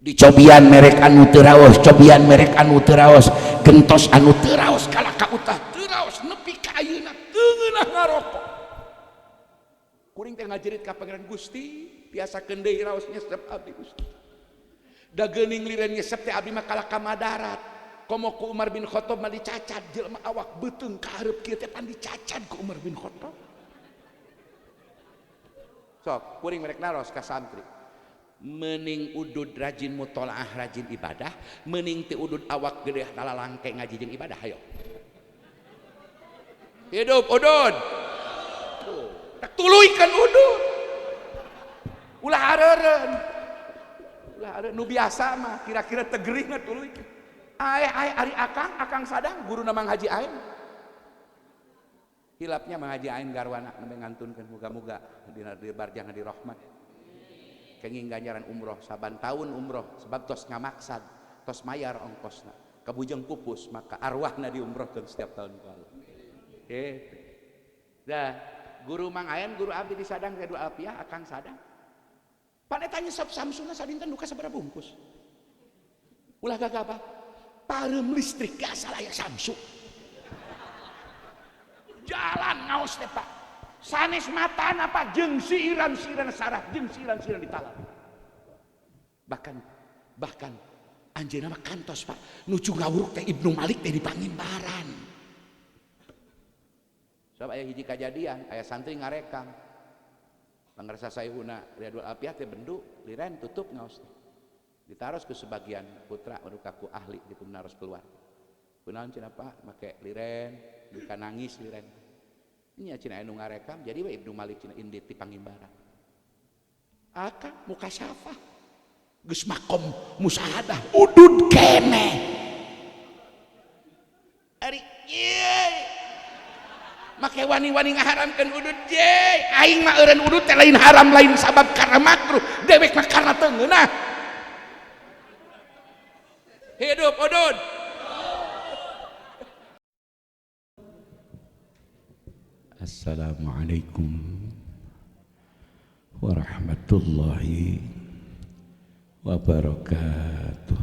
Dicobian merek anu teu raos, cobian merek anu teu raos, gentos anu teu raos kalah ka utah teu raos nepi ka ayeuna teu ngeunah ngarokok. Kuring teh ngajerit ka Pangeran, Gusti tiasakeun deui raos nyesep abdi Gusti. Da geuning liren nyesep teh abdi mah kalah ka madarat. Komo ku Umar bin Khattab mah dicacat jelema awak beuteung ka hareup kieu teh pan dicacat ku Umar bin Khattab. Sok kuring merek naros ka santri. Mening udud rajin mutolaah rajin ibadah, mening ti udud awak gede talalangke ngaji jeung ibadah, hayo hidup udud. Tak tuluykeun udud, ulah areureun, ulah areureun nu biasa mah kira-kira tegering mah tuluykeun. Ae ae ari akang, akang sadang guruna Mang Haji Ain, hilapnya Mang Haji Ain garwana nembe ngantunkeun, muga-muga dina barjang di rahmat. Kenging ganjaran umroh saban tahun umroh sebab tos ngamaksad tos mayar ongkosna kabujeng pupus maka arwahna diumrohkeun setiap tahun kalau gitu. Dah guru Mang Ayan guru abdi di Sadang Redul Alpiah akang Sadang pan eta nyesep Samsungna sadinten duka sabaraha bungkus ulah gagabah pareum listrik asal aya Samsung jalan ngaos teh Pak sanes matan apa jeung siiran-siiran sarah jeung siiran-siiran ditalar. Bahkan bahkan anjeunna mah kantos Pak nuju ngawuruk teh Ibnu Malik teh di pangimbaran. Sebab aya hiji kajadian aya santri ngarekam pangarsa Saihuna Riyadul Alpiah teh bendu liren tutup ngaos teh ditaros ke sebagian putra anu kaku ahli gitu naros keluar kunaon cenah Pak make liren duka nangis liren nya cenah anu ngarekam jadi we Ibnu Malik cenah indit di pangimbaran akang muka syafah geus makom musahadah udud keneh ari ye make wani-wani ngaharamkeun udud ye aing mah eureun udud teh lain haram lain sabab karena makruh dewek mah karena teu ngeunah hidup udud. Assalamualaikum warahmatullahi wabarakatuh.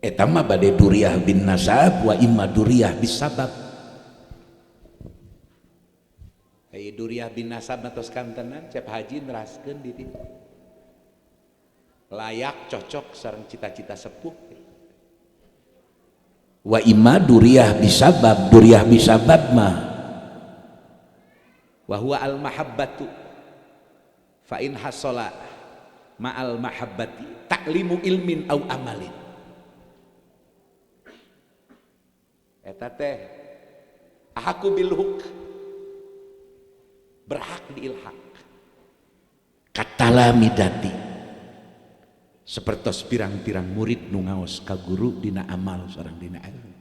Eta mah bade duriah bin nasab wa imma duriah bisabab. Ai duriah bin nasab atos kantenan Cep Haji neraskeun di dieu. Layak cocok sareng cita-cita sepuh. Wa imma duriah bisabab, duriah bisabab mah wa huwa al mahabbatu fa in hasala ma'al mahabbati ta'limu ilmin au amalin. Eta teh ahaku bilhuk, berhak diilhak katalamidati sepertos pirang-pirang murid nu ngaos ka guru dina amal sareng dina ilmu.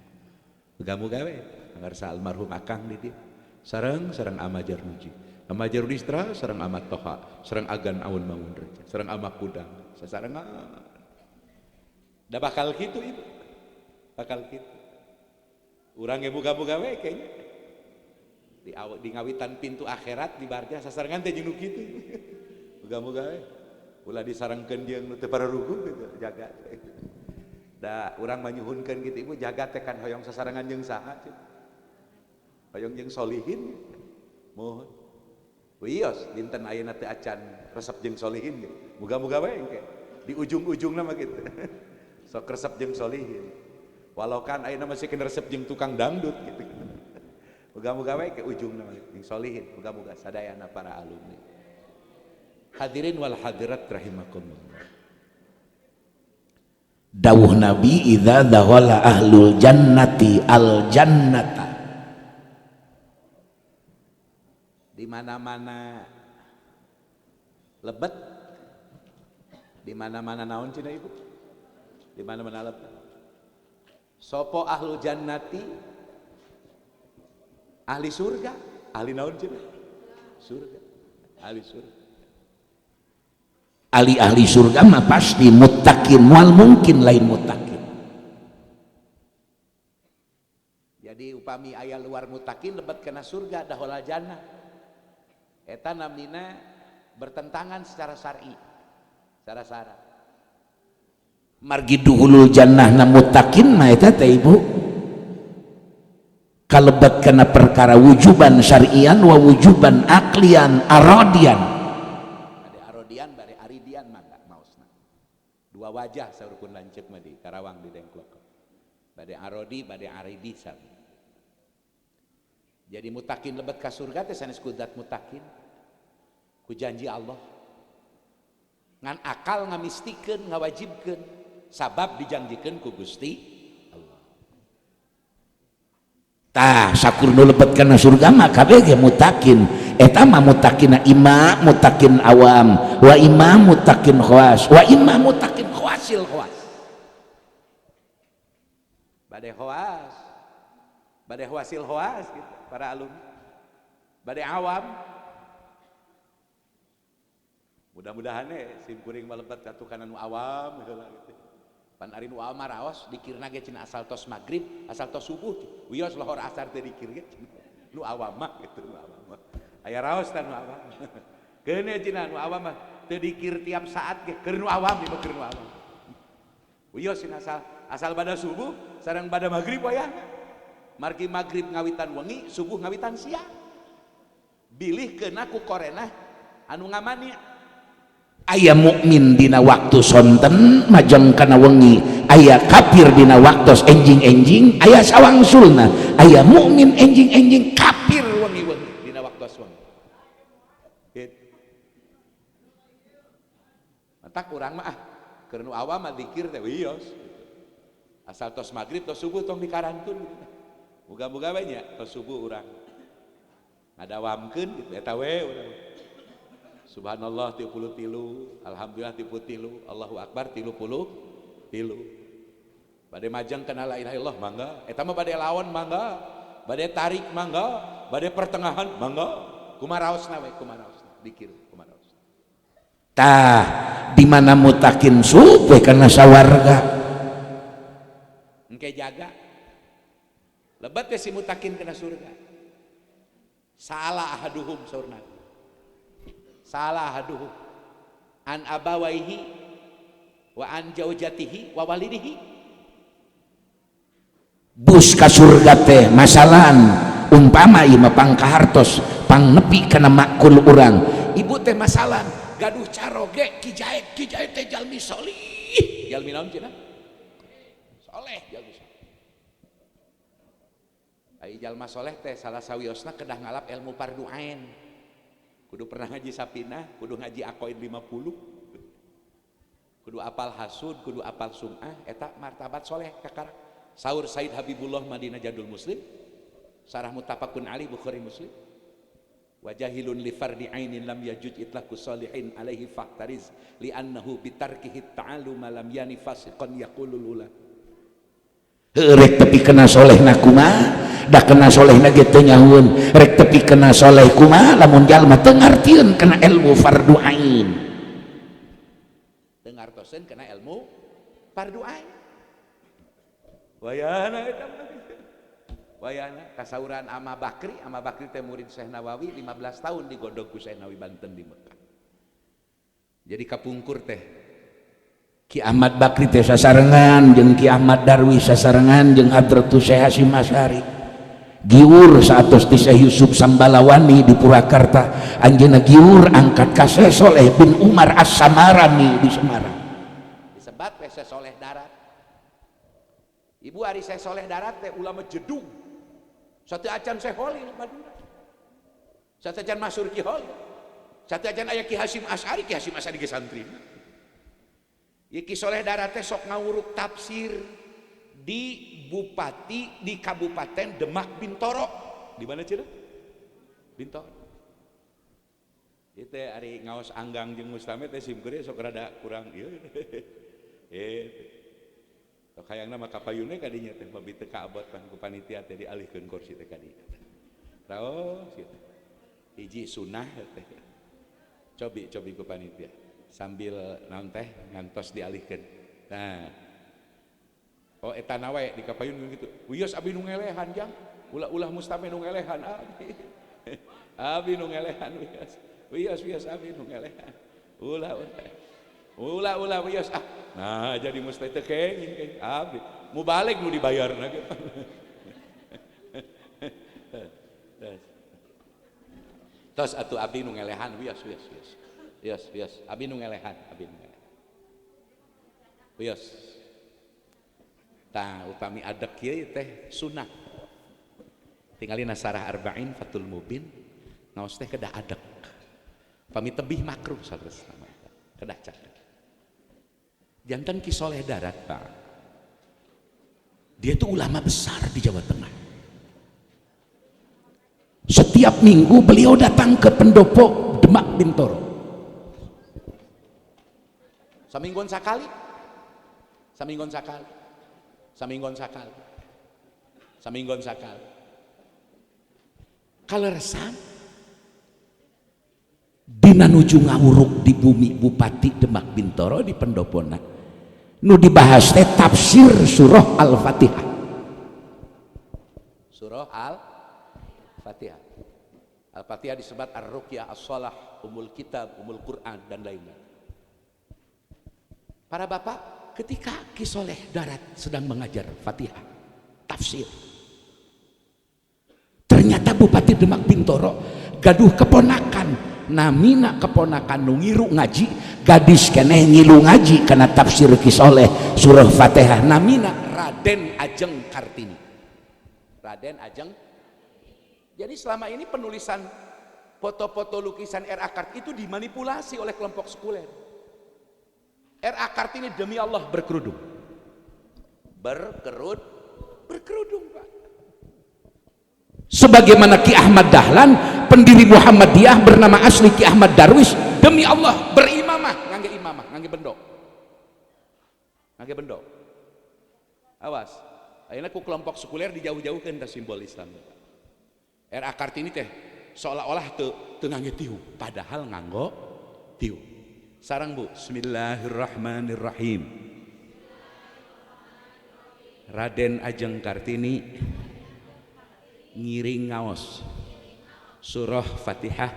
Muga-muga we pangarsa almarhum akang di dieu sareng sareng Ama Jarmuji, Ama Jarudistra sareng Ama Toha, sareng Agan Aun Mangun Reja, sareng Ama Kudang, sasarengan. Da bakal kitu ibu, bakal kitu. Urang ge muga-muga we kayaknya di ngawitan pintu akhirat di barja sasarengan teh jeung nu kitu. Muga-muga we ulah disarengkeun jeung nu teu pararuguh gitu, jaga. Da urang manyuhunkeun kitu ibu jaga teh kan hoyong sasarengan jeung saha cik. Hoyong jeung solihin. Mohon. Wios dinten ayeuna teh acan resep jeung solihin ge. Muga-muga we engke di ujung-ujungna mah kitu. Sok resep jeung solihin. Walau kan ayeuna masih kena resep jeung tukang dangdut gitu. Muga-muga we ke ujungna mah jeung solihin, muga-muga sadayana para alumni. Hadirin wal hadirat rahimakumullah. Dawuh Nabi idza dakhala ahlul jannati al jannata. Di mana-mana lebet, di mana-mana naon cenah ibu? Di mana-mana lebet. Sopo ahlul jannati? Ahli surga, ahli naon cenah? Surga, ahli surga. Ahli-ahli surga mah pasti muttaqin, moal mungkin lain muttaqin. Jadi upami aya luar muttaqin lebet kana surga dahola jannah. Eta namina bertentangan secara syar'i, secara syarat. Margi duhulul jannah na muttaqin mah eta teh ibu kalebet kana perkara wujuban syar'ian wa wujuban aqlian aradian. Bade arodian bade aridian mangga maosna. Dua wajah saur pun lanceuk mah di Karawang di Dengklok. Bade arodi bade aridi sami. Jadi mutakin lebet ka surga teh sanes ku zat mutakin. Ku janji Allah. Ngan akal ngamistikeun ngawajibkeun sabab dijanjikeun ku Gusti Allah. Tah sakur nu lebet kana surga mah kabeh ge mutakin. Eta mah mutakina imma mutakin awam wa imma mutakin khawas wa imma mutakin khawasil khawas. Bade khawas, bade khawasil khawas gitu para alumni. Bade awam. Mudah-mudahan sim kuring mah lebet ka tukang anu awam heula gitu. Pan ari nu awam mah raos dikirna ge cenah asal tos magrib, asal tos subuh. Wios lohor asar teh dikir ge cenah. Nu awam mah gitu nu awam mah. Aya raos tah nu awam. Keun cenah nu awam mah teu dikir tiap saat ge keur nu awam ieu mah keur nu awam. Wios cenah asal bada subuh sareng bada magrib wayahna. Margi magrib ngawitan wengi, subuh ngawitan siang. Bilih keuna ku korenah anu ngamani. Aya mukmin dina waktu sonten majeng kana wengi, aya kafir dina waktos enjing-enjing, aya sawangsulna, aya mukmin enjing-enjing, kafir wengi-wengi dina waktos wengi. Gitu. Matak urang mah keur nu awam mah dikir teh wios. Asal tos magrib tos subuh tong dikarantun gitu. Muga-muga we nya tos subuh urang ngadawamkeun gitu eta we urang. Subhanallah 33, alhamdulillah 33, Allahu akbar 33. Bade majeng kana la ilaha illallah mangga, eta mah bade lawan mangga, bade tarik mangga, bade pertengahan mangga. Kumaraosna we kumaraosna, dikir kumaraosna. Tah, di mana mutakin supe kana sawarga. Engke jaga. Lebat teh si mutakin kana surga. Salah ahaduhum saurna. Salah ahaduhum an abawaihi wa an jaujatihi wa walidihi. Bus ka surga teh masalan umpama ieu mah pangkahartos pangnepi kana makul urang. Ibu teh masalan gaduh caroge Ki Jaid, Ki Jaid teh jalmi solih. Jalmi naon cenah? Soleh jalmi soleh. Ai jalma soleh teh salah sawiosna kedah ngalap ilmu fardu ain. Kudu pernah ngaji sapinah, kudu ngaji aqoid 50. Kudu apal hasud, kudu apal sum'ah, eta martabat soleh kakara. Saur Said Habibullah Madinah Jadul Muslim, sarah muttafaqun alaihi Bukhari Muslim. Wajahilun li fardi ainin lam yajuj itlaqu salihin alaihi fahtariz li'annahu bitarkihi ta'aluma lam yani fasiqan yaqulul ula. Rek tepi kena solehna kumaha, da kena solehna ge teu nyahueun. Rek tepi kena soleh kumaha lamun jalma teu ngartieun kana ilmu fardu ain. Teu ngartoseun kana ilmu fardu ain. Wayahna eta mah. Wayahna kasauran Ama Bakri, Ama Bakri teh murid Syekh Nawawi 15 tahun digodog ku Syekh Nawawi Banten di Mekah. Jadi kapungkur teh Ki Ahmad Bakri teh sasarengan jeung Ki Ahmad Darwis sasarengan jeung Hadratus Syekh Hasyim Asy'ari. Giur saatos ti Syekh Yusuf Sambalawani di Purwakarta, anjeunna giur angkat ka Syekh Soleh bin Umar As-Samarani di Semarang. Disebat we Syekh Soleh Darat. Ibu ari Syekh Soleh Darat teh ulama jedung. Satu acan Syekh Holil Madura. Satu acan Masyhur Ki Holil. Satu acan aya Ki Hasyim Asy'ari, Ki Hasyim Asy'ari ge santrina. Ieu Ki Soleh Darat teh sok ngawuruk tafsir di bupati di Kabupaten Demak Bintoro. Di mana cenah? Bintoro. Ieu teh ari ngaos anggang jeung mustame teh sim kuring sok rada kurang ieu. Tok hayangna mah kapayunna ka dinya teh babi teu kaabot pan ku panitia teh dialihkeun kursi teh ka dinya. Raos kitu. Hiji sunah teh. Cobi ku panitia sambil naon teh ngantos dialihkeun. Nah. Oh eta na we di kapayun gitu. Wios abi nu ngelehan jang. Ulah-ulah mustame nu ngelehan abdi. Abi nu ngelehan wios. Wios wios abi nu ngelehan. Ulah ulah. Ulah ulah wios ah. Nah jadi mesti teu kenging abdi. Mu balik nu dibayarna ge. Tos atuh abdi nu ngelehan wios wios wios. Wios wios abdi nu ngelehan, abdi nu ngelehan. Wios. Tah upami adek kieu teh sunah. Tingalina Sarah Arba'in Fathul Mubin ngaos teh kedah adek. Pami tebih makruh saleresna mah kedah caket. Janten Ki Soleh Darat, Pak. Dia itu ulama besar di Jawa Tengah. Setiap minggu beliau datang ke pendopo Demak Bintoro. Saminggon sakali. Saminggon sakali. Saminggon sakali. Saminggon sakali. Kaleresan dina nuju ngawuruk di bumi Bupati Demak Bintoro di pendopona nu dibahas teh tafsir surah Al-Fatihah. Surah Al-Fatihah. Al-Fatihah disebut Ar-Ruqyah, As-Salah, Umul Kitab, Umul Quran dan lainnya. Para bapak, ketika Ki Soleh Darat sedang mengajar Fatihah, tafsir, ternyata Bupati Demak Bintoro gaduh keponakan, namina keponakan nu ngiru ngaji, gadis keneh ngilu ngaji karena tafsir Ki Soleh surah Fatihah, namina Raden Ajeng Kartini. Raden Ajeng. Jadi selama ini penulisan foto-foto lukisan R.A. Kartini itu dimanipulasi oleh kelompok sekuler. R.A. Kartini demi Allah berkerudung. Berkerudung, Pak. Sebagaimana Ki Ahmad Dahlan, pendiri Muhammadiyah bernama asli Ki Ahmad Darwis, demi Allah berimamah, ngangge imamah, ngangge bendok. Ngangge bendok. Awas. Ayeuna ku kelompok sekuler dijauh-jauhkeun da simbol Islam. R.A. Kartini teh seolah-olah teu ngangge tiung, padahal nganggo tiung. Sarang Bu, bismillahirrahmanirrahim. Raden Ajeng Kartini ngiring ngaos surah Fatihah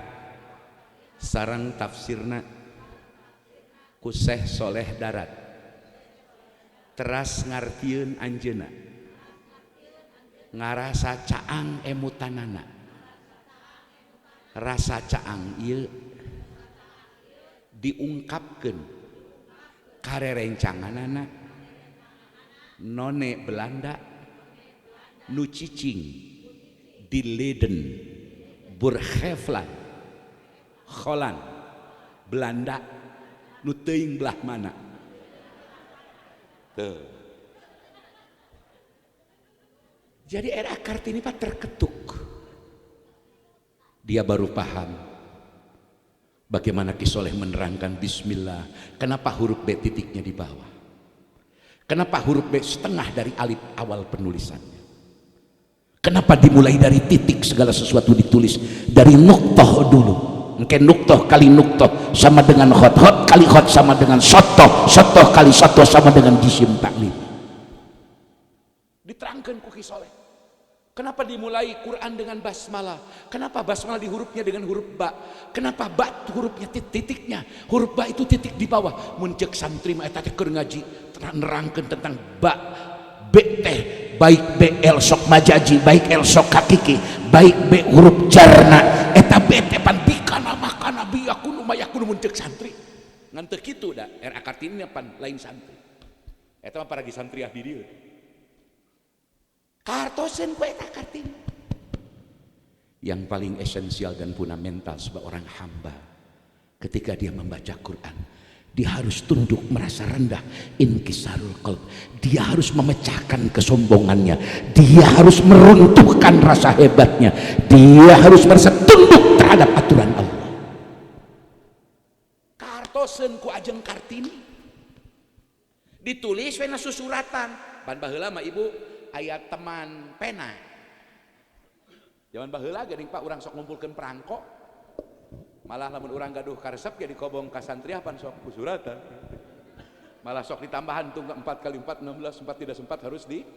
sarang tafsirna ku Syekh Soleh Darat. Teras ngartieun anjeunna, ngarasa caang emutanana, rasa caang ieu diungkapkeun karerencanganana none Belanda nu cicing di Leiden, Burgevland, Holland, Belanda nu teuing belah mana. Tuh. Jadi R.A. Kartini Pak terketuk. Dia baru paham bagaimana Ki Soleh menerangkan bismillah. Kenapa huruf B titiknya di bawah? Kenapa huruf B setengah dari alif awal penulisannya? Kenapa dimulai dari titik segala sesuatu ditulis dari nuktoh dulu? Mungkin nuktoh kali nuktoh sama dengan khot, khot kali khot sama dengan sotoh, sotoh kali sotoh sama dengan jisim taklim. Diterangkan ku Ki Soleh. Kenapa dimulai Quran dengan basmalah? Kenapa basmalah di hurufnya dengan huruf ba? Kenapa ba hurufnya titiknya? Huruf ba itu titik di bawah. Mun ceuk santri mah eta teh keur ngaji nerangkeun tentang ba, B teh baik B el sok majaji, baik el sok hakiki, baik B huruf jarna, eta B teh pan bikana makana biyakunu mayakunu mun ceuk santri. Ngan teu kitu da R.A. Kartini pan lain santri. Eta mah paragi santriah di dieu. Kartosen ku eta Kartini. Yang paling esensial dan fundamental sebagai orang hamba, ketika dia membaca Quran, dia harus tunduk merasa rendah, inkisarul qalb. Dia harus memecahkan kesombongannya, dia harus meruntuhkan rasa hebatnya, dia harus merasa tunduk terhadap aturan Allah. Kartosen ku Ajeng Kartini ditulis wena susuratan. Pan baheula mah ibu aya teman pena. Zaman baheula geuning Pak urang sok ngumpulkeun perangko. Malah lamun urang gaduh karesep ge dikobong ka santriah pan sok kusuratan. Malah sok ditambahan tuh 4 kali 4 16, 4 tidak sempat harus di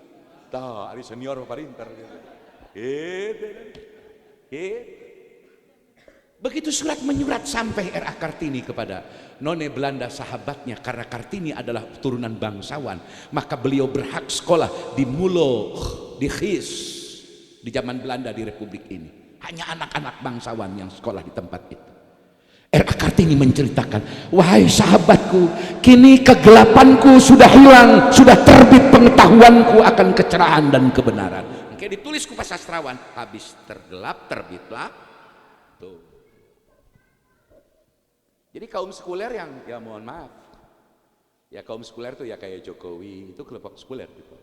tah ari senior parinter gitu. Gitu. Gitu. Begitu surat menyurat sampai R.A. Kartini kepada None Belanda sahabatnya, karena Kartini adalah turunan bangsawan, maka beliau berhak sekolah di Mulo, di Khis, di zaman Belanda di Republik ini. Hanya anak-anak bangsawan yang sekolah di tempat itu. R.A. Kartini menceritakan, wahai sahabatku, kini kegelapanku sudah hilang, sudah terbit pengetahuanku akan kecerahan dan kebenaran. Oke, ditulis ku sastrawan, habis tergelap terbitlah. Tuh. Jadi kaum sekuler yang, ya mohon maaf, ya kaum sekuler tuh ya kayak Jokowi, itu kelompok sekuler gitu.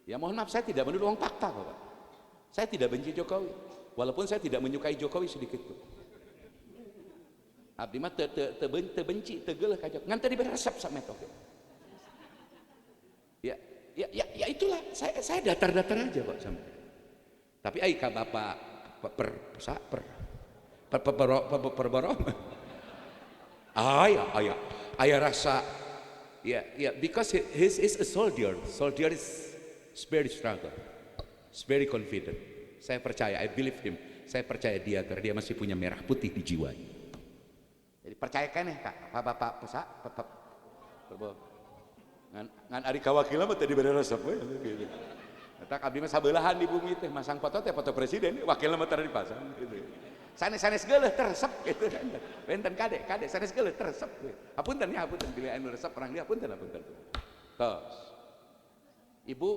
Ya mohon maaf, saya tidak menuduh, orang fakta Bapak. Saya tidak benci Jokowi, walaupun saya tidak menyukai Jokowi sedikit pun. Abdi mah teu benci, teu geuleuh ka Jokowi. Ngan teu diberi resep sama eta. Ya, ya, ya, ya itulah, saya datar-datar aja Pak sama. Tapi ai ka Bapak per per per per per per Ayah, ayah, ayah rasa, ya, ya, because he is a soldier. Soldier is very struggle, is very confident. Saya percaya, I believe him. Saya percaya dia karena dia masih punya merah putih di jiwanya. Jadi percaya keneh kak, bapak pesak, bapak, ngan ngan ari kawakila mah tadi dibere resep we. Gitu. Eta abdi mah sabeulahan di bumi teh masang foto teh foto presiden, wakilna mah tara dipasang gitu. Sanes-sanes geuleuh teresep gitu. Benten kade, kade sanes geuleuh teresep. Hapunten ya, hapunten bilih anu resep orang dia hapunten hapunten. Tos. Ibu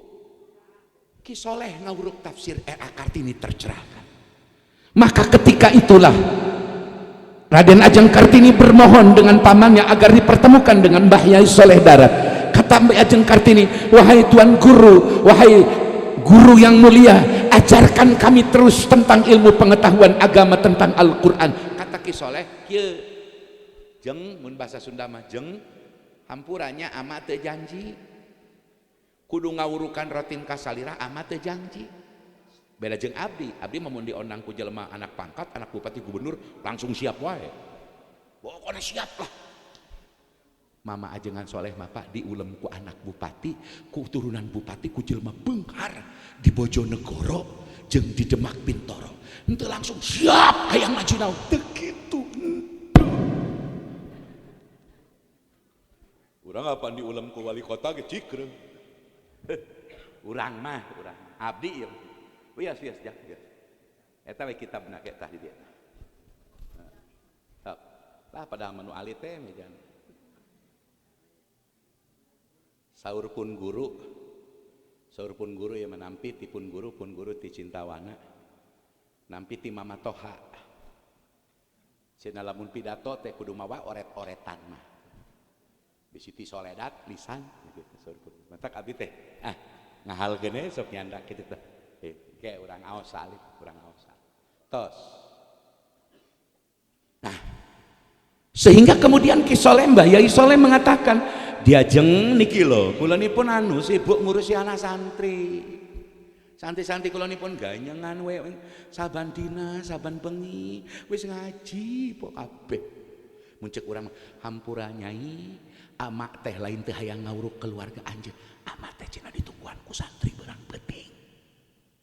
Ki Soleh ngawuruk tafsir R.A. Kartini tercerahkan. Maka ketika itulah Raden Ajeng Kartini bermohon dengan pamannya agar dipertemukan dengan Mbah Yai Soleh Darat. Kata Mbah Ajeng Kartini, wahai tuan guru, wahai guru yang mulia, ajarkan kami terus tentang ilmu pengetahuan agama, tentang Al-Quran. Kata Ki Soleh, kieu jeng mun bahasa Sunda mah jeng hampurannya ama teu janji, kudu ngawurukan rotin kasalira ama teu janji. Beda jeung abdi, abdi mah mun diondang ku jelema anak pangkat, anak bupati gubernur langsung siap wae. Pokoknya siap lah. Mama Ajengan Soleh mah Pak diulem ku anak bupati, ku turunan bupati, ku jelema beunghar di Bojonegoro jeung di Demak Bintoro. Henteu langsung siap hayang ngaji naon, teu kitu. Urang apa diulem ku wali kota ge cikreung. Urang mah, urang abdi ieu. Wias wias jak wias. Eta we kitabna ge tah di dieu. Nah, lah padahal manu alit teh mejan. Saur pun guru ya menampi ti pun guru ti Cintawana, nampi ti Mama Toha. Cenah lamun pidato teh kudu mawa oret-oretan mah. Bisi ti soledat lisan gitu saur pun. Matak abdi teh ah ngahalkeun we sok nyandak kitu teh. Kayak urang aos salib, urang aos. Tos. Nah, sehingga kemudian Ki Soleh, Mbah Yai Soleh mengatakan, diajeng niki lho, kula nipun anu sibuk ngurusi anak santri. Santri-santri kula nipun ganyengan we saban dina, saban bengi, wis ngaji po kabeh. Mun ceuk urang hampura nyai, amak teh lain teh hayang ngawuruk keluarga anjeun. Amak teh cenah ditungguan ku santri beurang peuting.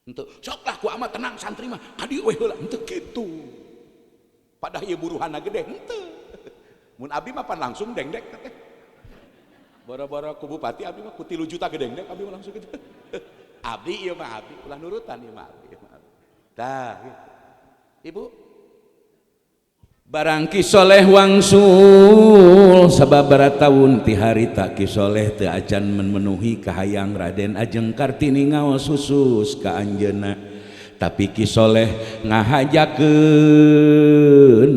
Henteu, sok lah ku amat tenang santri mah, ka dieu we heula, henteu kitu. Padahal ieu buruhanna gede, henteu. Mun abdi mah pan langsung dengdek teh. Boro-boro ku bupati abdi mah ku 3 juta gedengdek abdi mah langsung gitu. Abdi ieu mah abdi, ulah nurutan ieu mah abdi. Tah gitu. Ibu barang Ki Soleh wangsul sababaraha taun ti harita Ki Soleh teu acan memenuhi kahayang Raden Ajeng Kartini ngaos khusus ka anjeunna. Tapi Ki Soleh ngahajakeun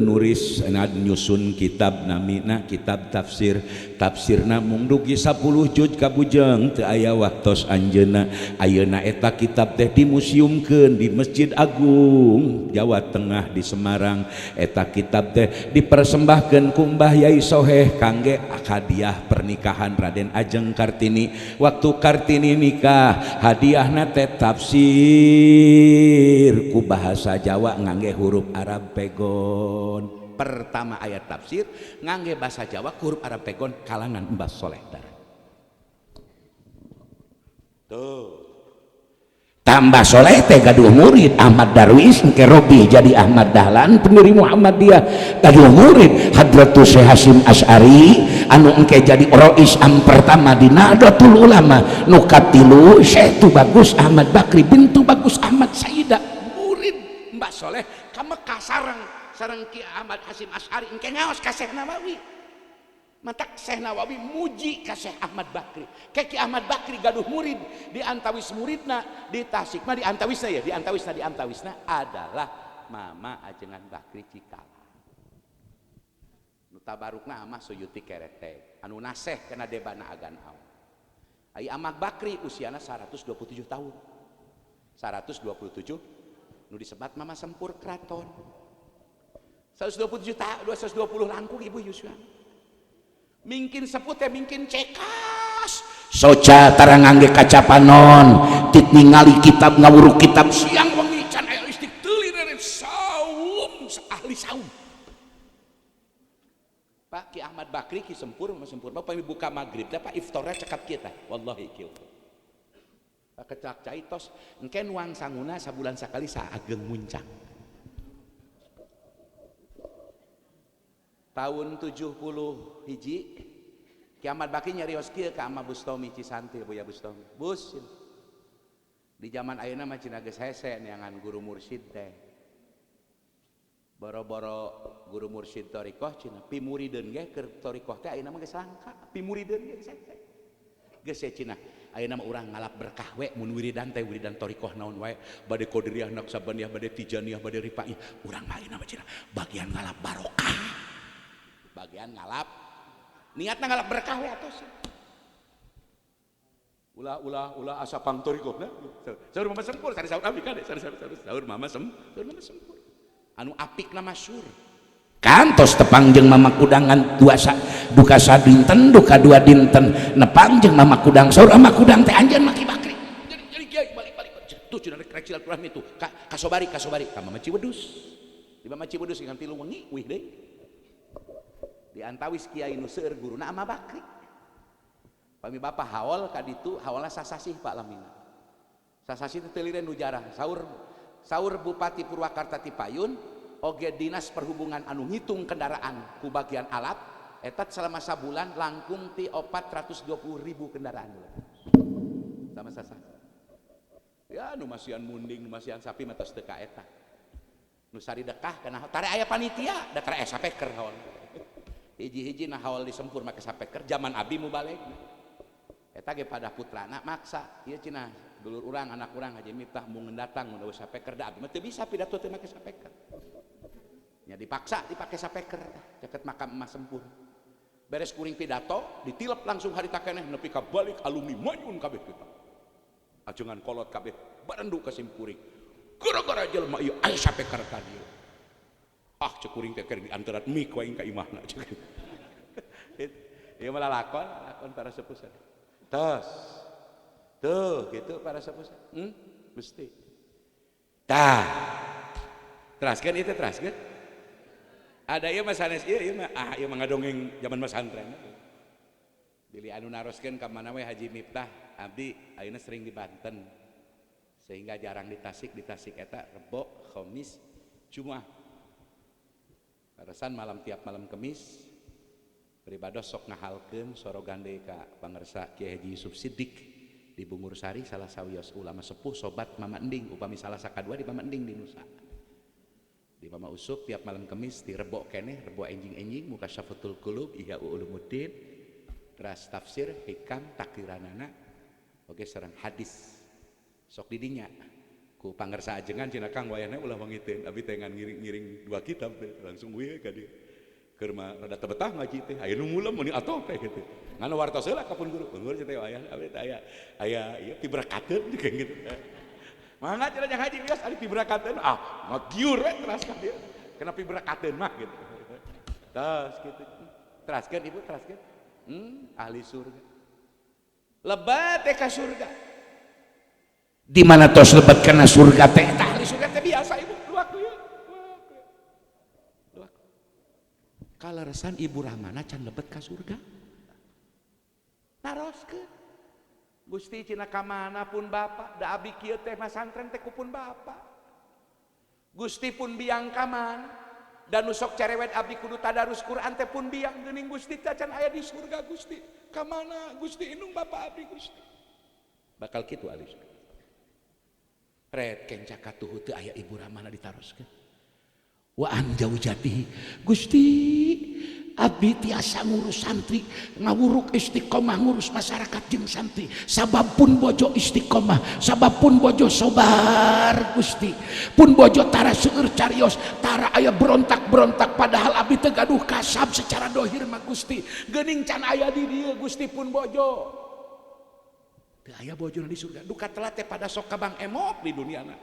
nulis nyusun kitab namina kitab tafsir, tafsirna mung dugi 10 juz kabujeng teu aya waktos anjeunna. Ayeuna eta kitab teh dimuseumkeun di Masjid Agung Jawa Tengah di Semarang. Eta kitab teh dipersembahkeun ku Mbah Yai Soheh kangge hadiah pernikahan Raden Ajeng Kartini. Waktu Kartini nikah hadiahna teh tafsir ku bahasa Jawa ngangge huruf Arab pegon. Pertama ayat tafsir ngangge bahasa Jawa huruf Arab pegon kalangan Mbah Soleh Darat. Tuh. Tambah soleh teh gaduh murid Ahmad Darwis engke Robi jadi Ahmad Dahlan pendiri Muhammadiyah, gaduh murid Hadratus Syekh Hasyim Asy'ari anu engke jadi rois am pertama di Nahdlatul Ulama, nu katilu Syekh Tubagus Ahmad Bakri bin Tubagus Ahmad Saida, murid Mbah Soleh ka Mekah sareng sareng Ki Ahmad Hasyim Asy'ari engke ngaos ka Syekh Nawawi. Matak Syekh Nawawi muji ka Syekh Ahmad Bakri. Ke Ki Ahmad Bakri gaduh murid di antawis muridna di Tasik mah di antawisna ya, di antawisna di antawisna adalah Mama Ajengan Bakri Cikala. Nu tabarukna Amah Suyuti Kereteg, anu naseh kana debana agan aw. Ai Ahmad Bakri usiana 127 tahun. 127 nu disebat Mama Sempur Kraton. 127 tahun, 220 langkung Ibu Yusuf. Mingkin seput teh mingkin cekas soca tarang ngangge kaca panon tit ningali kitab ngawuruk kitab siang wengi can aya listrik teu lireret saum ahli saum. Pak Ki Ahmad Bakri Ki Sempur Mama Sempur Bapak buka maghrib teh Pak iftarna cekap kieu tah wallahi kieu. Pak kecak cai tos engke nuang sanguna sabulan sakali saageng muncang. Tahun 70 hiji Ki Ahmad Bakri nyarios kieu ka Ama Bustomi Cisanti Buya Bustomi. Bus di zaman ayeuna mah cenah geus hese neangan guru mursyid teh. Boro-boro guru mursyid thariqah cenah pimurideun ge keur thariqah teh ayeuna mah geus langka, pimurideun ge geus hese. Geus cenah ayeuna mah urang ngalap berkah we mun wiridan teh wiridan thariqah naon wae, bade qadiriyah naqsabandiyah bade tijaniyah bade rifaiyah, urang mah ayeuna mah cenah bagian ngalap barokah. Bagian ngalap niatna ngalap berkah we atos. Ulah ulah ulah asa pang thariqahna. Saur Mama Sempur sari saur abdi kade sari saur saur Mama Sempur Mama Sempur. Anu apikna masyhur. Kantos tepang jeung Mama Kudangan dua sa, duka sadinten duka dua dinten nepang jeung Mama Kudang saur Mama Kudang teh anjeun maki Bakri. Jadi kiai balik balik tuh cenah rek silaturahmi tuh ka kasobari kasobari ka Mama Ciwedus. Di Mama Ciwedus ngan tilu wengi wih deui. Di antawis kiai nu seueur guruna Ama Bakri. Pami bapa haol ka ditu haolna sasasih Pak lamina. Sasasih teh teu liren nu jarah. Saur saur Bupati Purwakarta Tipayun oge dinas perhubungan anu ngitung kendaraan ku bagian alat eta selama sabulan langkung ti 420.000 kendaraan. Sama sasasih. Ya nu masihan munding, nu masihan sapi mah tos teu ka eta. Nu sari dekah kana tare aya panitia da tare aya sapeker haol. Hiji-hiji nah haol di Sempur make sapeker zaman abi mubaleg. Eta ge pada putrana maksa ieu cenah dulur urang anak urang Haji Miftah mun datang mun eueuh sapeker da abi mah teu bisa pidato teu make sapeker. Nya dipaksa dipake sapeker caket makam Emas Sempur. Beres kuring pidato ditilep langsung harita keneh nepi ka balik alumni manyun kabeh kita. Ajengan kolot kabeh barendu ka simkuring. Gara-gara jelema ieu aya sapeker ka dieu. Ah cek kuring teh keur diantaran mik wae ka imahna cek. Ieu mah lalakon, lalakon para sepuh. Tos. Tuh gitu para sepuh. Mesti. Tah. Teraskeun ieu teh teraskeun. Ada ieu mah sanes ieu ieu mah ah ieu mah ngadongeng zaman pesantren. Bilih anu naroskeun ka mana we Haji Miftah abdi ayeuna sering di Banten. Sehingga jarang di Tasik, di Tasik eta Rebo, Khamis, Jumat. Leresan malam tiap malam Kemis beribadah sok ngahalkeun sorogan deui ka pangersa Kiai Haji Yusuf Siddiq di Bungursari salah sawios ulama sepuh sobat Mama Ending upami salah sakadua di Mama Ending di Nusa. Di Mama Usup tiap malam Kemis di Rebo keneh Rebo enjing-enjing muka Syafatul Qulub Ihya Ulumuddin teras tafsir hikam takdiranana oge sareng hadis sok didinya ku pangersa ajengan cenah Kang wayahna ulah wangiteun abi teh ngan ngiring-ngiring dua kitab teh langsung we ka dieu keur mah rada teu betah ngaji teh aya nu mulem meuni atoh teh kitu ngan wartos heula ka pun guru unggul cenah teh wayah abi teh aya aya ieu piberakateun jeung kitu mangga cenah jang haji wios ari piberakateun ah ngagiur we teras ka dieu kana piberakateun mah kitu tos kitu teraskeun ibu teraskeun ahli surga lebat teh ka surga di mana tos lebat kana surga teh eta ahli surga teh biasa ibu luak ieu luak kaleresan ibu Rahmana can lebet ka surga naroskeun Gusti cenah ka mana pun bapak, da abdi kieu teh masantren teh ku pun bapak. Gusti pun biang ka mana? Dan nu sok cerewet abdi kudu tadarus Quran teh pun biang geuning Gusti teh can aya di surga Gusti. Ka mana Gusti indung bapak abdi Gusti? Bakal kitu alis. Ret kenca katuhu teu aya ibu ramana ditaroskeun. Wa an jaujatihi Gusti abdi tiasa ngurus santri, ngawuruk istiqomah ngurus masyarakat jeung santri, sabab pun bojo istiqomah, sabab pun bojo sobar Gusti, pun bojo tara seueur carios, tara aya berontak-berontak padahal abdi teu gaduh kasab secara dohir mah Gusti, geuning can aya di dieu Gusti pun bojo. Teu aya bojona di surga, duka telat teh pada sok ka Bang Emok di duniana.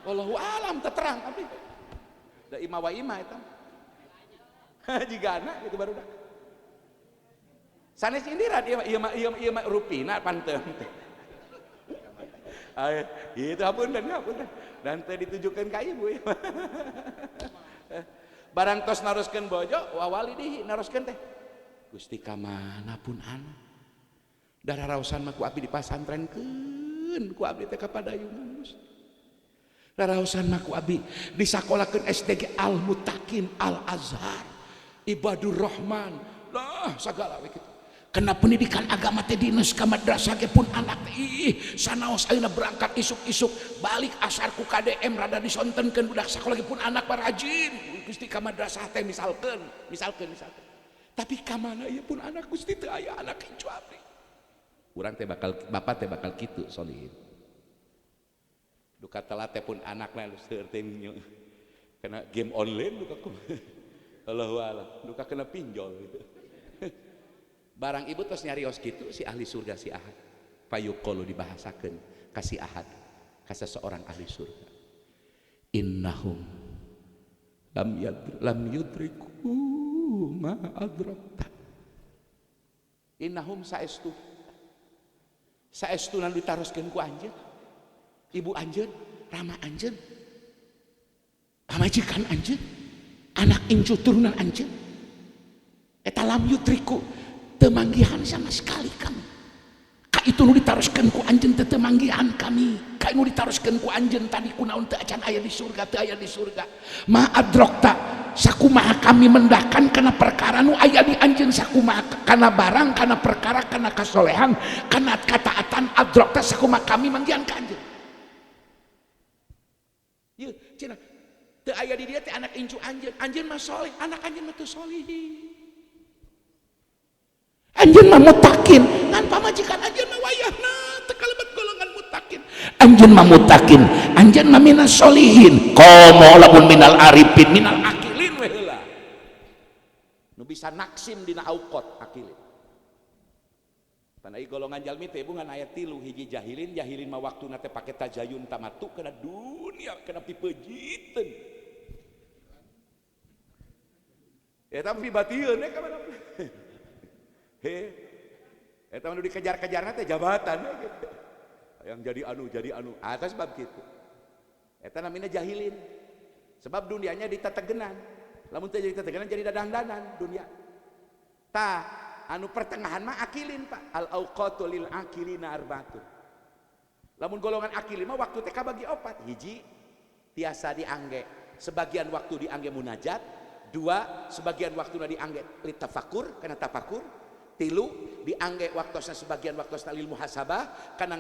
Wallahu alam teu terang abdi. Da ima wa ima eta. Jigana gitu baru dah. Sanes indiran ieu mah ieu mah rupina panteun teh. Gitu hapunten hapunten. Dan teu ditujukeun ka ibu ieu. Barang tos naroskeun bojo wawali dihi naroskeun teh. Gusti ka mana pun anak. Darah rausan mah ku abdi dipasantrenkeun ku abdi teh ka Padayungan Gusti. Rarausan mah ku abdi disakolakeun SDG Al Mutakin Al Azhar Ibadur Rahman lah sagala we kitu. Kena pendidikan agama teh dinas ka madrasah ge pun anak teh ih sanaos ayeuna berangkat isuk-isuk balik asar ku KDM rada disontenkeun budak sakola ge pun anak mah rajin Gusti ka madrasah teh misalkeun misalkeun misalkeun. Tapi ka mana ieu pun anak Gusti teu aya anak incu abdi. Urang teh bakal bapak teh bakal kitu solihin. Duka telat teh pun anakna seueur teh kena game online duka kumaha. Allahu a'lam, duka kena pinjol gitu. Barang ibu tos nyarios kitu si ahli surga si Ahad. Fayuqalu dibahasakeun ka si Ahad, ka seseorang ahli surga. Innahum lam yudriku ma adrakta. Innahum saestu. Saestu nu ditaroskeun ku anjeun. Ibu anjeun, rama anjeun, pamajikan anjeun, anak incu turunan anjeun. Eta lam yudriku teu manggihan sama sekali kami. Ka itu nu ditaroskeun ku anjeun teh teu manggihan kami. Ka nu ditaroskeun ku anjeun tadi kunaon teu acan aya di surga, teu aya di surga. Ma adrakta sakumaha kami mendakan kana perkara nu aya di anjeun sakumaha kana barang, kana perkara, kana kasolehan, kana kataatan adrakta sakumaha kami manggihan ka anjeun. Yeuh, cenah teu aya di dieu teh anak incu anjeun, anjeun mah soleh, anak anjeun mah teu solihin. Anjeun mah mutakin, ngan pamajikan anjeun mah wayahna teu kalebet golongan mutakin. Anjeun mah mutakin, anjeun mah minas solihin. Komo lamun minal arifin, minal akilin we heula. Nu bisa naksim dina auqat akilin. Pan ai golongan jalmi teh ibu ngan aya tilu, hiji jahilin, jahilin mah waktuna teh pake tajayun tamatu kana dunia, kana pipejiteun. Eta mah pibatieun we ka mana. He. Eta mah nu dikejar-kejarna teh jabatan we gitu. Yang jadi anu, atas sebab kitu. Eta namina jahilin. Sebab dunianya ditategenan. Lamun teh jadi tategenan jadi dadangdanan dunia. Tah anu pertengahan mah akilin Pak. Al auqatu lil akilina arbaatun. Lamun golongan akilin mah waktu teh kabagi opat. Hiji tiasa diangge, sebagian waktu diangge munajat, dua sebagian waktuna diangge litafakur kana tafakur, tilu diangge waktosna sebagian waktosna lil muhasabah kana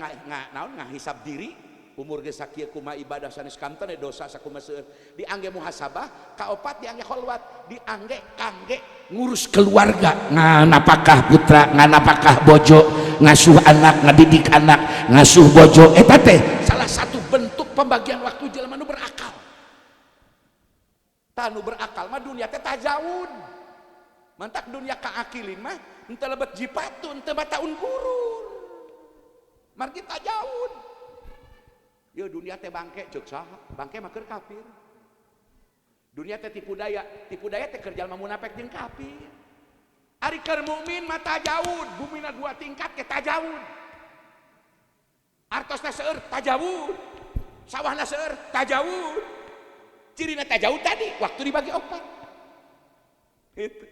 naon ngahisab diri, umur geus sakieu kumaha ibadah sanes kanten dosa sakumaha seueur, diangge muhasabah, kaopat diangge kholwat, diangge kangge ngurus keluarga, nganapakah putra, nganapakah bojo, ngasuh anak, ngadidik anak, ngasuh bojo, eta teh salah satu bentuk pembagian waktu jelema nu berakal. Tah nu berakal mah dunia teh tajawun. Mantak dunia kaakilin mah henteu lebet jipatun, teu bataun gurur. Margi tajawun. Yeuh dunia teh bangke ceuk saha? Bangke mah keur kafir. Dunia teh tipu daya teh keur jalma munafik jeung kafir. Ari keur mukmin mah tajawun, bumina dua tingkat ke tajawun. Artosna seueur tajawun, sawahna seueur tajawun. Cirina tajawun tadi waktu dibagi opat. Itu.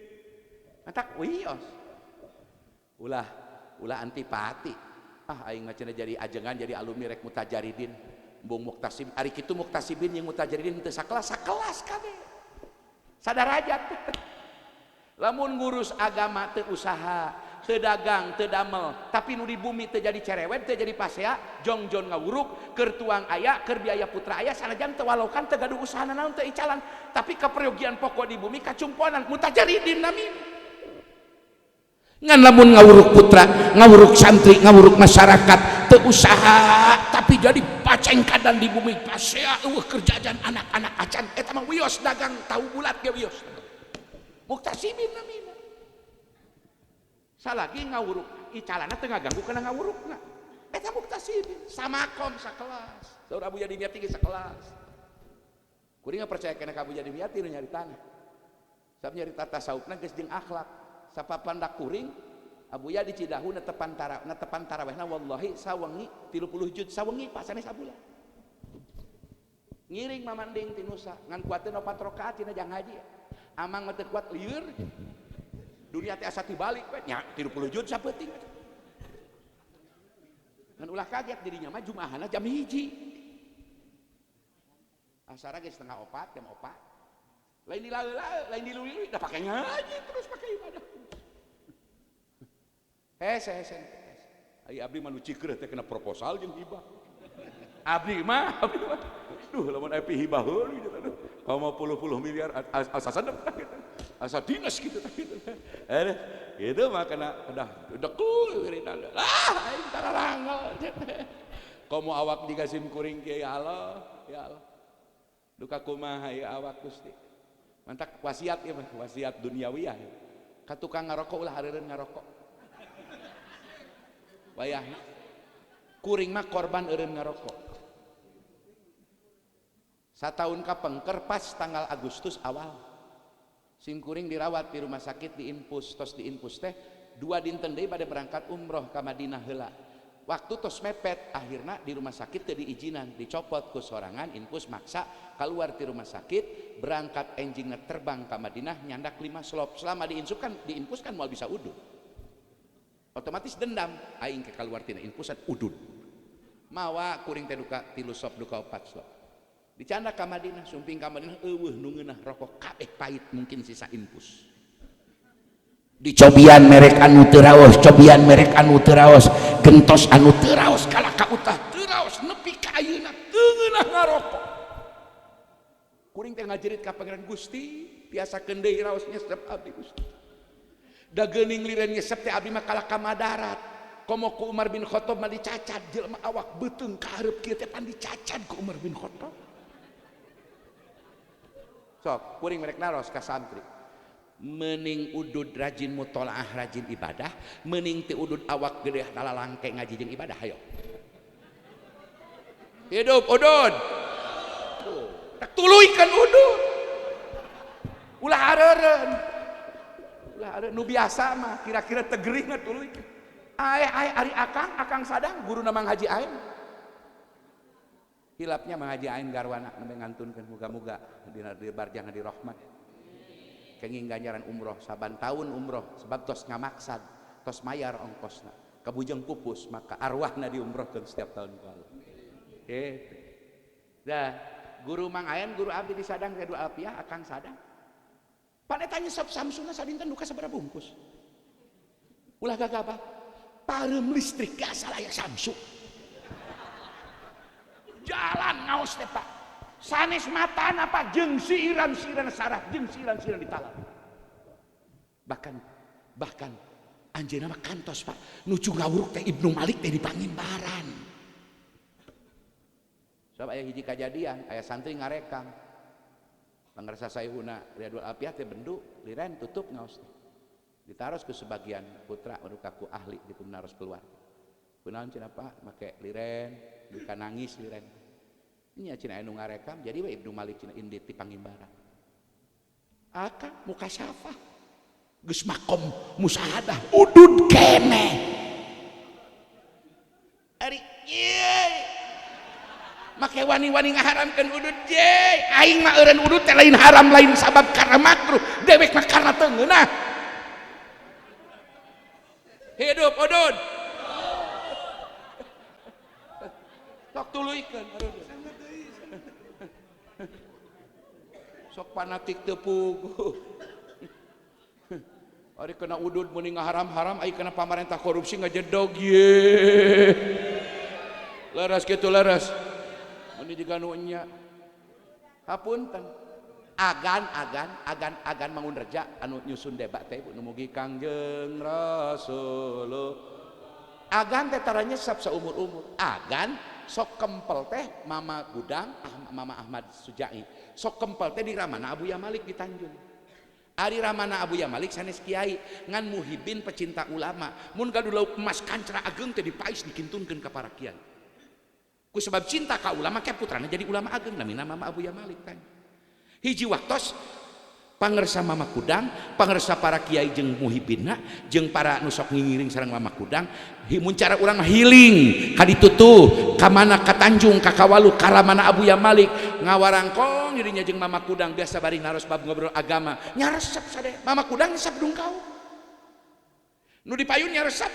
Mantak wios. Ulah antipati. Ah aing mah cenah jadi ajengan jadi alumni rek mutajaridin. Embung muktasib ari kitu muktasibin jeung mutajaridin teu sakelas, sakelas kabeh. Sadarajat. Lamun ngurus agama teu usaha, teu dagang, teu damel, tapi nu di bumi teu jadi cerewet, teu jadi pasea, jongjon ngawuruk, keur tuang aya, keur biaya putra aya, sanajan teu walokan, teu gaduh usaha nanaon, teu icalan, tapi keperyogian pokok di bumi kacumponan mutajaridin nami. Ngan lamun ngawuruk putra, ngawuruk santri, ngawuruk masyarakat, teu usaha, tapi jadi pacengkadan di bumi pasea, eueuh kerjaan anak-anak acan, eta mah wios dagang tahu bulat ge wios. Muktasibin namina. Salagi ngawuruk icalana teu ngaganggu kana ngawurukna. Eta muktasibin samakom sakelas. Saur Abu Yadimyati ge sakelas. Kuring percaya kana ka Abu Yadimyati nu nyari tanah. Sabab nyari tasawufna geus jeung akhlak. Sapapandak kuring Abuya di Cidahu netepan tarawehna wallahi sawengi 30 juz sawengi pasane sabulan. Ngiring mamanding ti Nusa ngan kuateun 4 rakaat cenah jang haji. Amang mah teu kuat lieur. Dunia teh asa tibalik we nya 30 juz sapeuting. Ngan ulah kaget dirinya mah jumahana jam 1. Asara ge 3:30 jam 4. Lain dilaeula, lain dilului, da pake ngaji terus pake ibadah. Hese hese. Ai abdi mah nu cikreuh teh kena proposal jeung hibah. Abdi mah. Duh lamun aya hibah heula gitu aduh. Kamu puluh-puluh miliar asa sedep gitu. Asa dinas gitu gitu. Eh gitu mah kena udah dekul wiridan. Ah aing tararangel. Komo awak digasim kuring kieu ya Allah, ya Allah. Duka kumaha ieu awak Gusti. Mantak wasiat ieu mah, wasiat duniawiyah. Ka tukang ngarokok ulah areureun ngarokok. Wayahna kuring mah korban eureun ngarokok. Sataun kapengker pas tanggal Agustus awal. Sim kuring dirawat di rumah sakit diinfus, tos diinfus teh 2 dinten deui bade berangkat umroh ka Madinah heula. Waktu tos mepet akhirna di rumah sakit teu diizinan, dicopot ku sorangan infus maksa keluar ti rumah sakit, berangkat enjingna terbang ka Madinah nyandak 5 slop. Selama diinfus kan moal bisa udud. Otomatis dendam aing ke keluar tina infusan udud. Mawa kuring teh duka 3 sop duka 4 slop. Dicanda ka Madinah, sumping ka Madinah eueuh nu ngeunah rokok kabeh pahit mungkin sisa infus. Dicobian merek anu teu raos, cobian merek anu teu raos, gentos anu teu raos kalah ka utah teu raos nepi ka ayeuna teu ngeunah ngarokok. Kuring teh ngajerit ka Pangeran Gusti, tiasakeun deui raos nyesep abdi Gusti. Da geuning liren nyesep teh abdi mah kalah ka madarat. Komo ku Umar bin Khattab mah dicacat jelema awak beuteung ka hareup kieu teh pan dicacat ku Umar bin Khattab. Sok kuring merek naros ka santri. Mening udud rajin mutolaah rajin ibadah, mening ti udud awak gede talalangke ngaji jeung ibadah hayo. Hidup udud. Tak tuluykeun udud. Ulah areureun. Ulah areureun nu biasa mah kira-kira tegering tuluykeun. Ae ae ari akang, akang sadang guruna Mang Haji Ain. Hilapnya Mang Haji Ain garwana nembe ngantunkeun muga-muga dina dibarjang di rahmat. Kenging ganjaran umroh saban tahun umroh sebab tos ngamaksad tos mayar ongkosna kabujeng pupus maka arwahna diumrohkeun setiap tahun kalau gitu. Dah guru Mang Ayan guru abdi di Sadang Redul Alpiah akang Sadang pan eta nyesep Samsungna sadinten duka sabaraha bungkus ulah gagabah pareum listrik ge asal aya Samsung jalan ngaos teh Pak sanes matana Pak jeung siiran-siiran sarah jeung siiran-siiran ditalap. Bahkan anjeunna mah kantos Pak nuju ngawuruk teh Ibnu Malik teh dipangimbaran. Sebab aya hiji kajadian, aya santri ngarekam. Pangersa Sayhuna Riyadul Alpiah teh bendu liren tutup ngaos teh. Ditaros ku sebagian putra anu kaku ahli dipun naros keluar. Kunaon cenah Pak make liren, duka nangis liren. Nya cenah anu ngarekam jadi we Ibnu Malik cenah indit di pangimbaran. Akang muka syafah geus makom musahadah udud keneh. Ari ye make wani-wani ngaharamkeun udud ye aing mah eureun udud teh lain haram lain sabab karena makruh dewek mah karena teu ngeunah. Hidup udud. Fanatik teu puguh. Ari kena udud meni ngaharam-haram, ai kena pamarentah korupsi ngajedog ye. Leres kitu leres. Meni jiga nu nya. Hapunten. Agan agan agan agan Mangun Reja anu nyusun debat teh nu mugi Kangjeng Rasulullah. Agan teh tara nyesep saumur-umur. Agan sok kempel teh Mama Gudang, Mama Ahmad Sujai. Sok kempel teh di Ramana Abuya Malik di Tanjung. Ari Ramana Abuya Malik sanes kiai ngan muhibin pecinta ulama. Mun gaduh lauk emas kancra ageng teh dipais dikintunkeun ka para kiai. Ku sebab cinta ka ulama ke putrana jadi ulama ageng namina Mama Abuya Malik kan. Hiji waktos pangersa Mama Kudang, pangersa para kiai jeung muhibinna, jeung para nu sok ngingiring sareng Mama Kudang, mun cara urang mah healing ka ditu tuh, ka mana ka Tanjung, ka Kawalu, ka Ramana Abuya Malik, ngawarangkong dirinya jeung Mama Kudang biasa bari naros bab ngobrol agama, nyaresep sade. Mama Kudang nyesep dungkau. Nu dipayun nyaresep,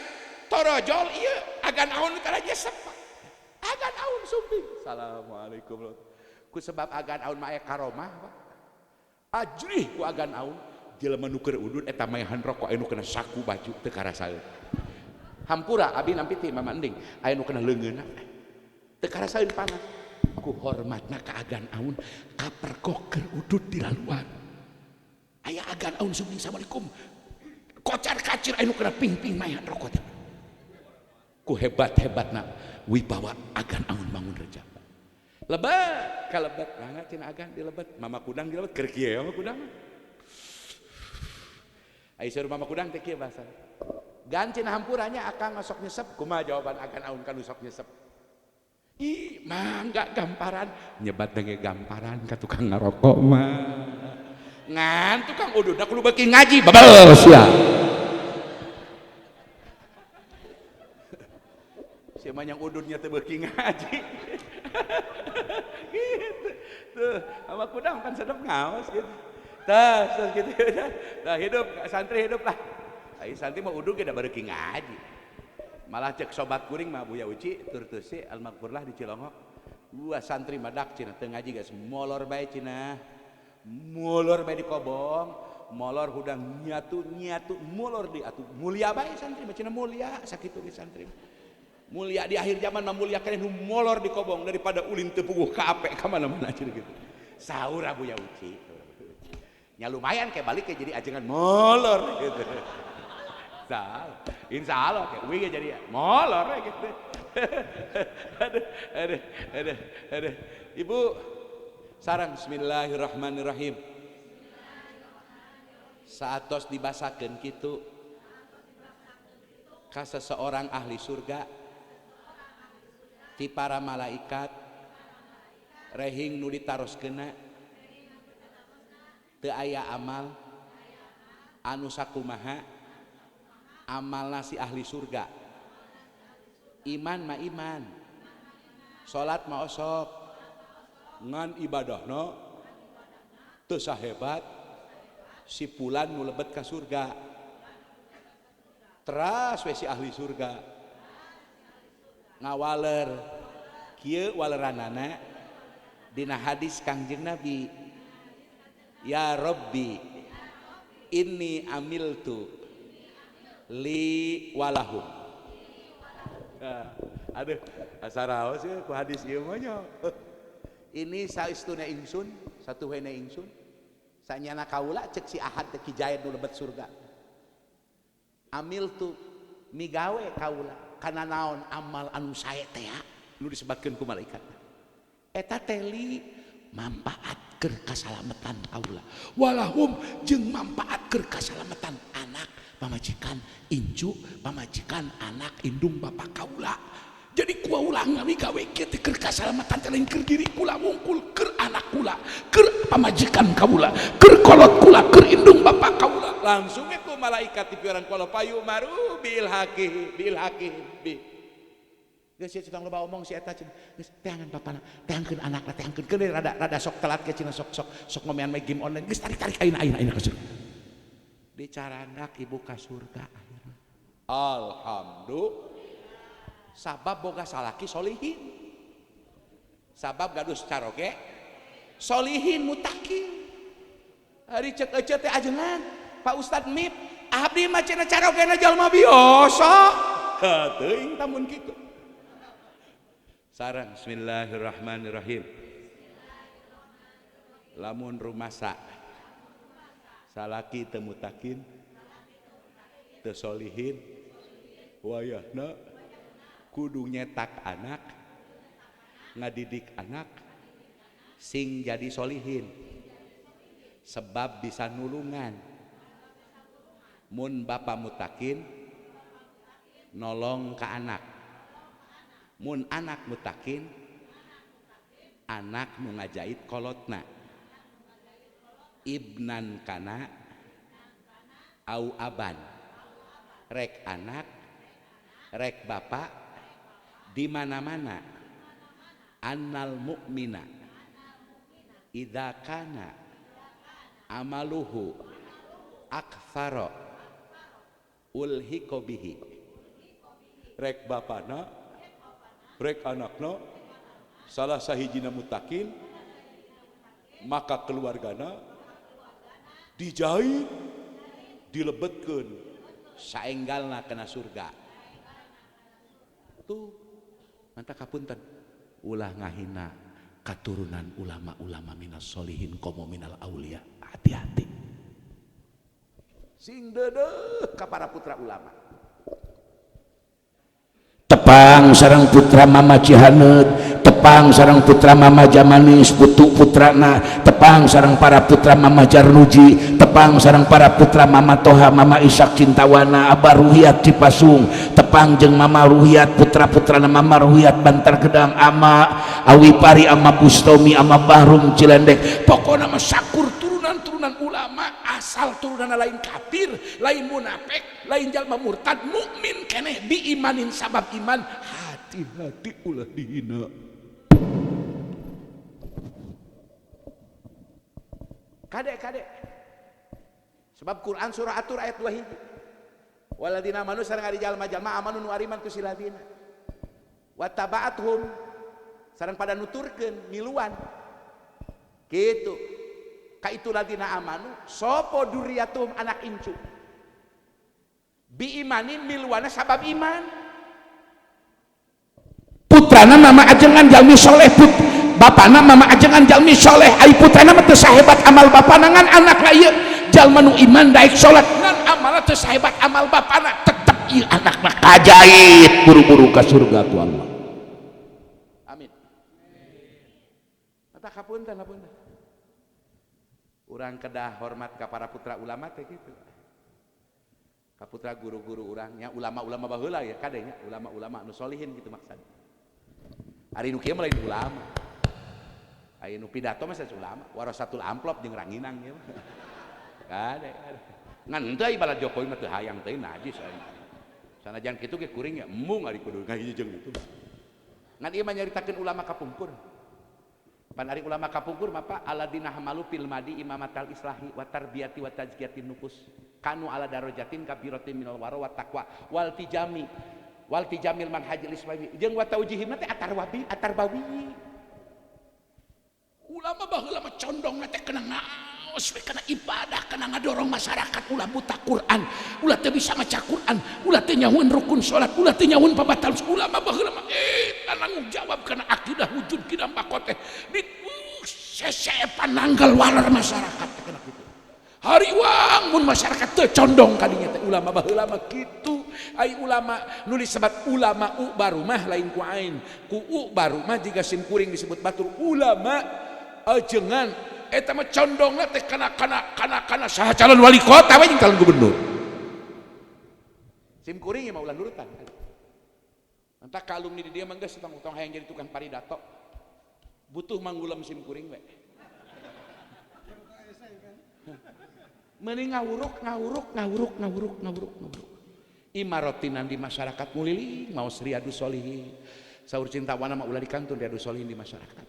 torojol ieu agan aun tara nyesep. Agan aun sumping. Assalamualaikum. Ku sebab agan aun mah aya karomah, Pak. Ajrih ku agan aun jelema nu keur udud eta maehan rokok aya nu kena saku baju teu karasaeun. Hampura abi nampi ti Mama Ending aya nu kena leungeunna teu karasaeun panas. Ku hormatna ka agan aun kapergok keur udud di laluan. Aya agan aun sumping assalamualaikum. Kocar kacir aya nu kena ping-ping maehan rokok teh. Ku hebat-hebatna wibawa agan aun Mangun Reja. Lebet kalebet mangga cenah agan dilebet Mama Kudang dilebet keur kieu Mama Kudang. Ai saur Mama Kudang teh kieu bahasa. Gan cenah hampuranya akang sok nyesep kumaha jawaban agan aun ka nu sok nyesep. Ih mangga gamparan nyebat denge gamparan ka tukang ngarokok mah. Ngan tukang ududna kudu beuki ngaji babel sia. Sia mah yang ududnya teh beuki ngaji. Gitu tuh sama Kudang kan sedep ngaos gitu tah terus gitu ya nah hidup santri hidup lah ai santri mah udud ge da bareuki ngaji malah cek sobat kuring mah Buya Uci tur teusi almaghfurlah di Cilongok gua santri madak cenah teu ngaji geus molor bae cenah molor bae di kobong molor hudang nyatu nyatu molor di atuh mulia bae santri mah cenah mulia sakitu ge santri mulia di akhir zaman mah mulia keneh nu molor di kobong daripada ulin teu puguh ka ape ka mana-mana cenah gitu. Saur Abuya Uci. Nya lumayan kayak balik kayak jadi ajengan molor gitu. Salah. Insyaallah kayak uwi ge jadi molor gitu. Aduh aduh aduh aduh. Ibu sareng bismillahirrahmanirrahim. Saatos dibasakeun kitu ka seseorang ahli surga ti para malaikat rehing nu ditaroskeuna teu aya amal anu sakumaha amalna si ahli surga. Iman mah iman, salat mah osok, ngan ibadahna teu sahebat si pulan nu lebet ka surga. Teras we si ahli surga ngawaler kieu waleranana dina hadis Kangjeng Nabi, ya Rabbi inni amiltu li walahum. Aduh asa raos ya ku hadis ieu mah nya. Ini saestuna ingsun satuhena ingsun sanyana kaula cek si Ahad teh Ki Jaid nu lebet surga. Amiltu migawe kaula kana naon amal anu sae teh nu disebatkeun ku malaikat. Eta teh li manfaat keur kasalametan kaula walahum jeung manfaat keur kasalametan anak pamajikan incu pamajikan anak indung bapak kaula. Jadi kaula ngamigawe kieu teh keur kasalamatan teh lain keur diri kula wungkul keur anak kula keur pamajikan kaula keur kolot kula keur indung bapak kaula. Langsung we ku malaikat di piuran kula payu maru bil haqi bil haqi bi. Geus sia tukang loba omong si eta cenah geus teangan bapana teangkeun anakna teangkeun keun rada rada sok telat ke cenah sok sok sok ngomean main game online geus tarik-tarik ayeuna ayeuna ayeuna ka surga. Dicarandak ibu ka surga akhirna. Alhamdulillah. Sabab boga salaki solihin, sabab gaduh caroge solihin mutakin. Ari cek ece teh ajengan Pak Ustad Mip abdi mah cenah carogena jalma biasa. Ha teuing tamun kitu. Sareng bismillahirrahmanirrahim. Lamun rumasa salaki teu mutakin teu solihin wayahna kudu nyetak anak ngadidik anak sing jadi solihin sebab bisa nulungan. Mun bapa mutakin nolong ke anak, mun anak mutakin anak nu ngajait kolotna ibnan kana au aban rek anak rek bapak di mana-mana annal mu'mina idza kana amaluhu aktsara ulhiqo bihi rek bapana rek anakna salah sahijina mutakin maka keluargana dijahit dilebetkeun saenggalna kana surga. Tuh mantap kapunten ulah ngahina katurunan ulama-ulama minas solihin komo minal aulia. Hati-hati sing dedeh ka para putra ulama. Tepang sareng putra Mama Cihaneut, tepang sareng putra Mama Jamanis putu putrana, tepang sareng para putra Mama Jarnuji, tepang sareng para putra Mama Toha, Mama Ishak Cintawana, Abah Ruhiat Cipasung, tepang jeung Mama Ruhiat putra-putrana Mama Ruhiat Bantar Gedang, Ama Awipari, Ama Bustomi, Ama Bahrum Cilendek. Pokona mah sakur turunan-turunan ulama asal turunan lain kafir, lain munafik, lain jalma murtad, mukmin keneh diimanin sabab iman. Hati-hati ulah dihina. Kade-kade. Sebab Quran surah Atur ayat 2 hiji. Waladina amanu sareng ari jalma-jalma amanu nu ariman ku siladina. Wattaba'athum sareng pada nuturkeun miluan. Kitu. Ka itu ladina amanu sopo duriatum anak incu. Bi imanin miluana sabab iman. Putrana mama ajengan jalmi soleh, bapana mama ajengan jalmi soleh, ai putrana mah teu sahebat amal bapana ngan anakna ieu jalma nu iman daek salat ngan amalna teu sahebat amal bapana, tetep ieu anakna kajait buru-buru ka surga ku Allah. Amin. Mata kapunten kapunten. Urang kedah hormat ka para putra ulama teh kitu. Ka putra guru-guru urangnya ulama-ulama baheula ya kadenya ulama-ulama nu solihin gitu maksudna. Ari nu kieu mah lain ulama. Ari nu pidato mah sanes ulama, warasatul amplop jeung ranginang ieu mah. Kade kade. Ngan henteu ai balad Jokowi mah teu hayang teuing najis aing. Sanajan kitu ge kuring ya embung ari kudu ngahiji jeung itu. Ngan ieu mah nyaritakeun ulama kapungkur. Pan ari ulama kapungkur mah Pak aladina hamalu fil madi imamatal islahi wa tarbiyati wa tazkiyatin nufus. Kanu ala darajatin kabiratin minal wara wa taqwa wal tijami wal tijamil manhajil islami jeung wa taujihimna teh atarwabi atarbawi. Ulama baheula mah condongna teh kana ngaos we kana ibadah kana ngadorong masyarakat ulah buta Quran, ulah teu bisa maca Quran, ulah teu nyahueun rukun salat, ulah teu nyahueun pabatal. Ulama baheula mah tanggung jawab kana akidah wujud kidam bakote di sesepan nanggal waler masyarakat teh kana kitu. Hariwang mun masyarakat teu condong kadinya teh ulama baheula mah kitu. Ai ulama nulis sebat ulama u baru mah lain ku ain ku u baru mah jiga sim kuring disebut batur ulama ajengan eta mah condongna teh kana kana kana kana saha calon wali kota we jeung calon gubernur. Sim kuring mah ulah nurutan. Entah ka alumni di dia mah geus tong hayang jadi tukang paridato. Butuh mangulem sim kuring we. Mending ngawuruk ngawuruk ngawuruk ngawuruk ngawuruk ngawuruk. Imarotinan di masyarakat nguliling maos Riyadus Sholihin. Saur cinta wana mah ulah dikantun Riyadus Sholihin di masyarakat.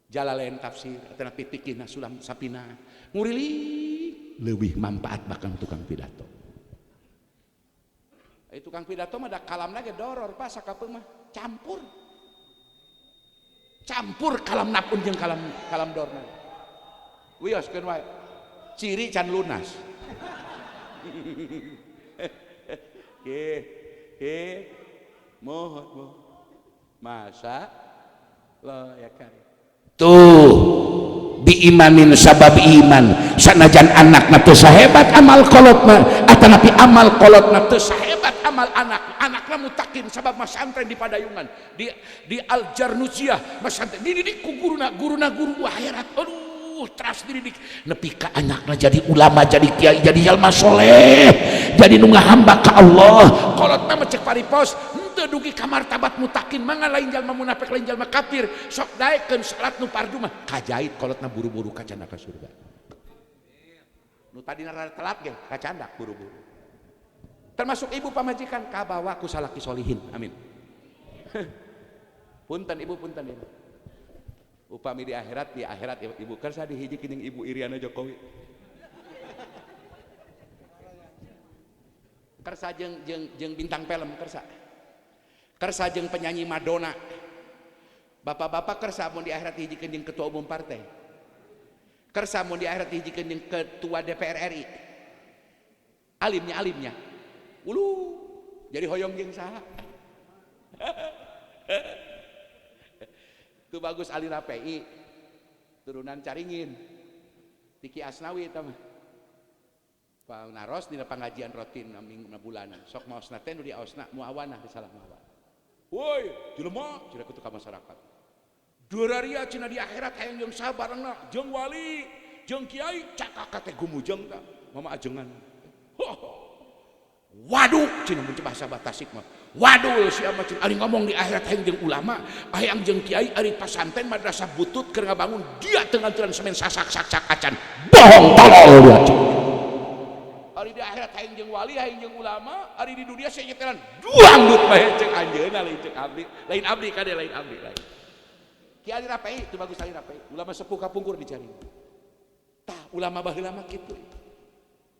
Jalalain tafsir atana pitikina sulam sapina nguriling leuwih manfaat bahkan tukang pidato. Ai tukang pidato mah da kalamna ge doror Pak sakapeung mah campur. Campur kalam napun jeung kalam kalam dorna. Wioskeun wae. Ciri can lunas. Mohon mohon. Masa lo ya kan. Tuh biimanin sabab iman sanajan anakna teu sahebat amal kolotna atanapi amal kolotna teu sahebat amal anak, anakna mutakin sabab masantren di Padayungan di Al Jarnusiyah masantren dididik ku guruna, guruna guru akhirat, aduh teras dididik nepi ka anakna jadi ulama, jadi kiai, jadi jalma soleh, jadi nu ngahamba ka Allah. Kolotna mah cek paripos henteu dugi ka martabat mutakin, mangga lain jalma munafik, lain jalma kafir, sok daekeun salat nu fardu mah kajait kolotna buru-buru kacanda ka surga. Nu tadina rada telat ge kacandak buru-buru. Termasuk ibu pamajikan kabawa ku salaki solihin. Amin. Punten ibu, punten ibu. Upami di akhirat ibu kersa dihijikeun jeung Ibu Iriana Jokowi. Kersa jeung jeung jeung bintang film kersa. Kersa jeung penyanyi Madonna. Bapak-bapak kersa mun di akhirat dihijikeun jeung ketua umum partai. Kersa mun di akhirat dihijikeun jeung ketua DPR RI. Alimnya alimnya. Ulu, jadi hoyong jeung saha? Itu bagus alira PI. Turunan Caringin. Tiki Asnawi eta mah. Pangnaros dina pangajian rutin minggu bulanan. Sok maosna teh nu diaosna muawanah disalah muawanah. Woi, jelema cenah kitu ka masyarakat. Duraria cenah di akhirat hayang jeung saha barengna, jeung wali, jeung kiai, cakak teh gumujeng ta, mama ajengan. Waduh, cenah mun bahasa Batasik mah. Waduh, sia mah cenah ari ngomong di akhirat hayang jeung ulama, hayang jeung kiai, ari pasantren madrasah butut keur ngabangun, dia teu nganturan semen sasak-sak acan. Bohong tolol dia. Ari di akhirat hayang jeung wali, hayang jeung ulama, ari di dunia sia nyetelan duangdut bae cek anjeunna lain cek abdi, lain abdi kade lain abdi lain. Ki Ali Rapai itu bagus Ali Rapai, ulama sepuh kapungkur dicari. Tah ulama baheula mah kitu.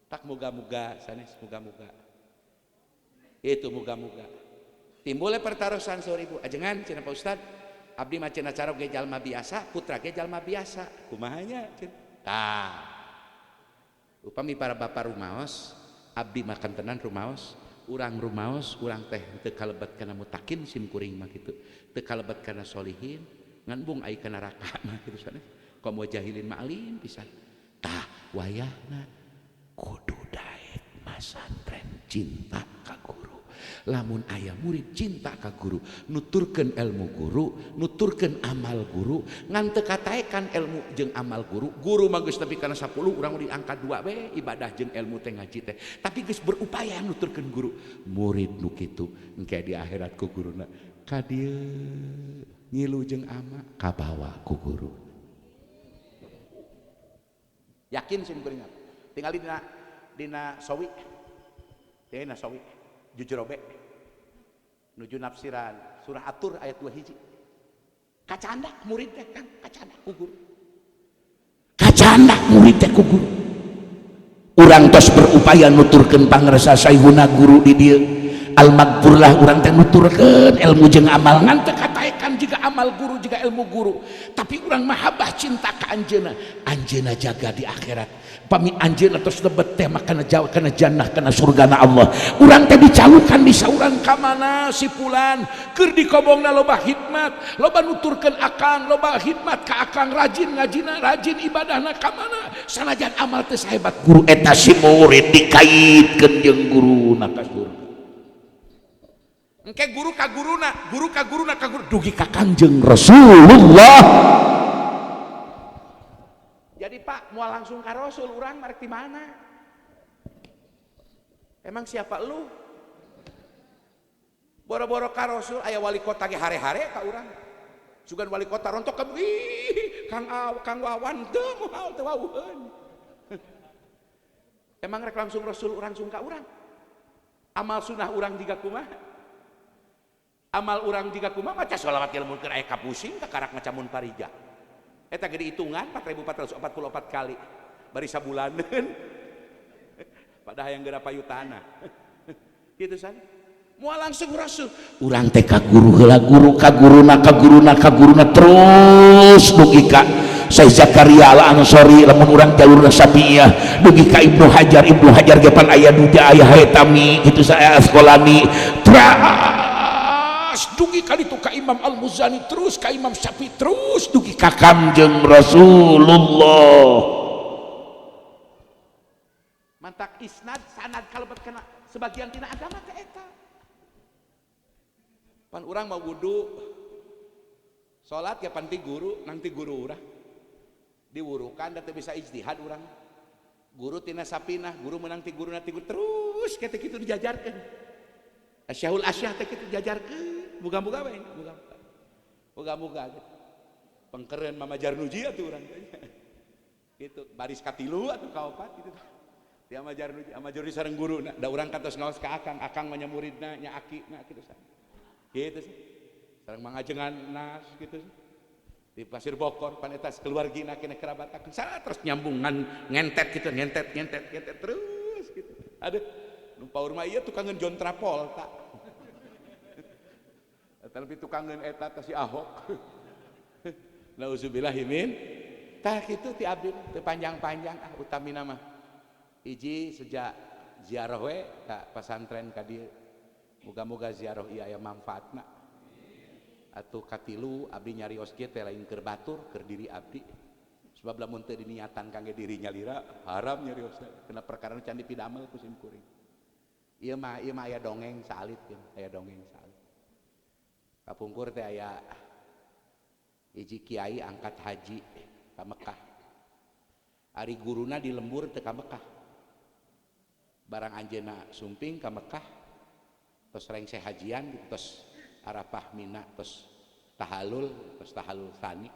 Tak moga-moga sanes moga-moga. Itu moga-moga. Timbulnya pertarusan saur ibu, ajengan cenah Pak Ustad, abdi mah cenah carok ge jalma biasa, putra ge jalma biasa. Kumaha nya cenah? Tah. Upami para bapak rumaos, abdi makan tenan rumaos, urang rumaos, urang teh teu kalebet kana mutakin sim kuring mah kitu. Teu kalebet kana solihin, ngan bung ai kana neraka mah kitu sanes. Komo jahilin mah alim pisan. Tah wayahna kudu daek masantren cinta ka guru. Lamun aya murid cinta ka guru, nuturkeun ilmu guru, nuturkeun amal guru, ngan teu kataekan ilmu jeung amal guru. Guru mah geus nepi kana 10, urang di angka 2 we ibadah jeung ilmu teh ngaji teh. Tapi geus berupaya nuturkeun guru. Murid nu kitu engke di akhirat ku guruna ka dieu ngilu jeung ama kabawa ku guru. Yakin sim kuring. Tingali dina sawi. Dina sawi. Jujur obe nuju nafsiran surah Atur ayat 2 hiji. Kacandak murid teh Kang, kacandak ku guru. Kacandak murid teh ku guru. Urang tos berupaya nuturkeun pangrasa saihuna guru di dieu. Al-maghfurlah urang teh nuturkeun ilmu jeung amal ngan teu kataekan jiga amal guru jiga ilmu guru. Tapi urang mahabbah cinta ka anjeunna, anjeunna jaga di akhirat. Pami anjeunna tos lebet teh mah kana jauh kana jannah kana surgana Allah. Urang teh dicalukan di saurang ka mana si fulan keur dikobongna loba khidmat, loba nuturkeun akang, loba khidmat ka akang, rajin ngajina, rajin ibadahna ka mana. Sanajan amal teh sahebat guru eta si murid dikaitkeun jeung guruna ka surga. Engke guru ka guruna, guru ka guruna ka guru dugi ka Kangjeng Rasulullah. Jadi Pak, mau langsung ka Rasul urang marek di mana? Emang siapa lu? Boro-boro ka Rasul aya wali kota ge hare-hare ka urang. Sugan wali kota rontok ka ih, Kang Kang Wawan teu moal teu wawuheun. Emang rek langsung Rasul urang langsung ka urang. Amal sunah urang jiga kumaha? Amal urang jiga kumaha maca sholawat ilmu keur aya kapusing kakarak maca mun parija. Eta ge dihitungan 4444 kali bari sabulaneun. Padahal yang geura payutana. Kitu san. Moal langsung Rasul. Urang teh ka guru heula, guru ka guruna ka guruna ka guruna terus dugi ka Syekh Zakaria Al-Ansori lamun urang jalur Syafi'iyah dugi ka Ibnu Hajar, Ibnu Hajar ge pan aya duja aya Haytami kitu saya Asqalani terus dugi ka ditu ka Imam Al-Muzani terus ka Imam Syafi'i terus dugi ka Kangjeng Rasulullah. Mantak isnad sanad kalebet kana sebagian tina agama teh eta. Pan urang mau wudu salat ya pan ti guru, nang ti guru urang. Diwurukan da teu bisa ijtihad urang. Guru tina sapinah, guru menang ti guru ti guru terus kitu kitu dijajarkeun. Asyahul asyah teh kitu dijajarkeun. Muga-muga we, muga-muga. Muga-muga gitu. Pengkeren Mama Jarnuji atuh urang teh. Gitu, baris katilu atuh kaopat gitu. Di Ama Jarnuji, Ama Jarnuji sareng guruna, da urang kantos ngaos ka akang, akang mah nya muridna, nya akina kitu sa. Gitu sih. Sareng mangajengan nas gitu sih. Di Pasir Bokor pan eta keluargina keneh kerabat akang. Sa terus nyambung ngan ngentet gitu, ngentet ngentet ngentet terus gitu. Aduh, nu paur mah ieu tukangeun John Travolta. Eta lebih tukangeun eta teh si Ahok. Nauzubillahi min. Tah kitu ti abdi teu panjang-panjang ah utamina mah. Hiji sejak ziarah we ka pasantren ka dieu. Muga-muga ziarah ieu aya manfaatna. Atuh katilu abdi nyarios kieu teh lain keur batur, keur diri abdi. Sebab lamun teu diniatan kangge diri nyalira, haram nyarios teh. Kena perkara nu can dipidamel ku sim kuring. Ieu mah aya dongeng saalit ieu, aya dongeng saalit. Kapungkur teh aya hiji kiai angkat haji ka Mekah. Ari guruna di lembur teu ka Mekah. Barang anjeunna sumping ka Mekah tos rengse hajian gitu, tos Arafah Mina tos tahalul sani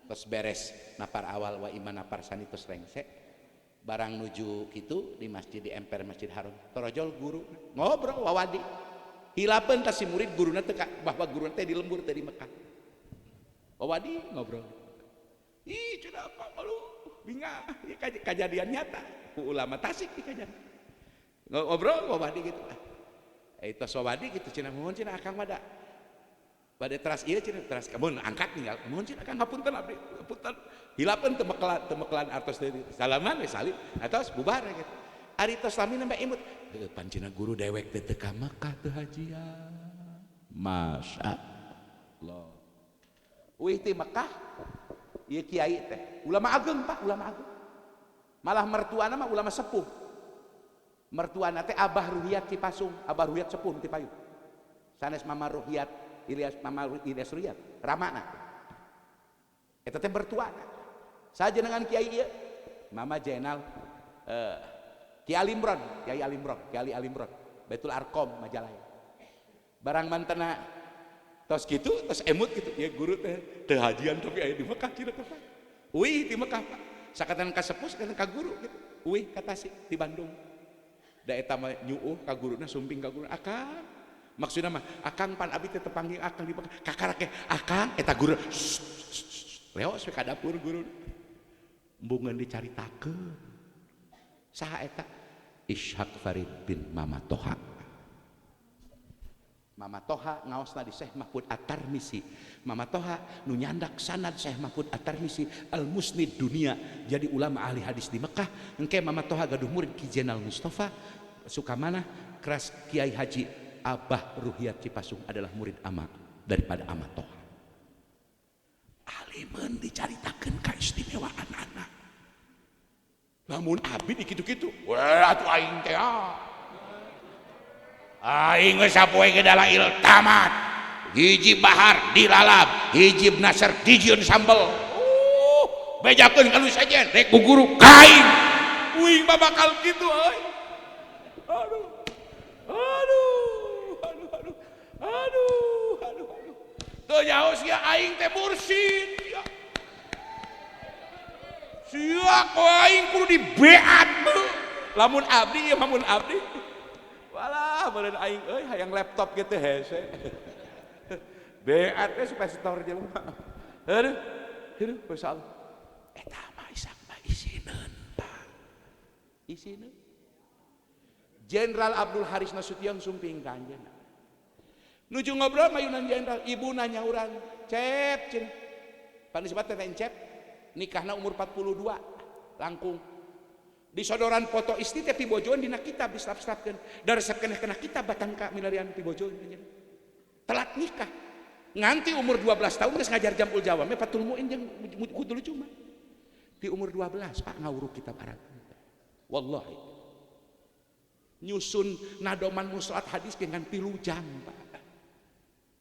tos beres napar awal wa iman napar sani tos rengse barang nuju kitu di masjid di emper Masjid Haram torojol guru ngobrol wawadi hilapeun ka si murid guruna teh bahwa guruna teh di lembur teh di Mekah wawadi ngobrol ih cenah apa malu bingah kajadian nyata ku ulama Tasik kajadian ngobrol wawadi gitu. Itu wawadi gitu cenah mohon cenah akang mah da bade teras ieu cenah teras mun angkat tinggal mohon cenah akang hapunten abdi hapunten hilapeun teu mekelan artos deui salaman we salib atos bubar gitu. Ari tos lami nembe imut heuh pan cenah guru dewek teh teu ka Mekah teu hajian. Masya Allah. Uih ti Mekah ieu kiai teh ulama ageng Pak, ulama ageng. Malah mertuana mah ulama sepuh. Mertuana teh Abah Ruhiyat Cipasung, Abah Ruhiyat sepuh ti payun. Sanes Mama Ruhiyat, Ilyas Mama Ilyas Ruhiyat, ramana. Eta teh mertuana. Sajenengan kiai ieu, Mama Jainal Ki Alimron, Kiai Alimron, Ki Ali Alimron, Baitul Arqam Majalaya. Barang mantena tos kitu, tos emut kitu, ya guru teh teu hajian tapi aya di Mekah cenah teh. Uih di Mekah Pak. Sakatan ka sepuh, sakatan ka guru gitu. Uih ka Tasik di Bandung. Da eta mah nyuuh ka guruna sumping ka guruna akang maksudna mah akang pan abi teh tepanggil akang di kakarake akang eta guru leos we ka dapur guru embungeun dicaritakeun saha eta Ishaq Farid bin Mama Toha. Mama Toha ngaosna di Syekh Mahfud At-Tarmisi. Mama Toha nu nyandak sanad Syekh Mahfud At-Tarmisi al-Musnid dunia jadi ulama ahli hadis di Mekah. Engke Mama Toha gaduh murid Ki Jenal Mustafa Sukamana keras Kiai Haji Abah Ruhiyat Cipasung adalah murid ama daripada Ama Toha. Alimeun dicaritakeun kaistimewaan anak. Lamun abdi di kitu-kitu, wah atuh aing teh ah. Aing geus sapoe ge dalail tamat. Hiji bahar dilalap, hiji nasar dijieun sambel. Bejakeun ka nu sejen rek ku guru kain. Uing mah bakal kitu euy. Aduh. Aduh, aduh, aduh. Aduh, aduh, aduh. Teu nyaho sia aing teh mursid. Sia ku aing kudu dibeat beuh. Lamun abdi ieu lamun abdi. Walah, meureun aing euy hayang laptop gitu hese. Beat teh supaya setor jelema. Aduh, aduh, masyaallah. Eta mah isak mah isineun, Pak. Isineun. Jenderal Abdul Haris Nasution sumping ka anjeunna. Nuju ngobrol mayunan jenderal, ibuna nyauran, "Cep, cenah." Pan disebut teh Encep. Nikahna umur 42 langkung. Disodoran foto istri teh pibojoan dina kitab dislap-slapkeun. Da resep keneh kana kitab batang ka milarian pibojoan. Telat nikah. Nganti umur 12 tahun geus ngajar Jam'ul Jawami Fathul Muin jeung Qudul Cuma. Di umur 12 Pak ngawuruk kitab Arab. Wallahi. Nyusun nadoman muslat hadis dengan 3 jam Pak.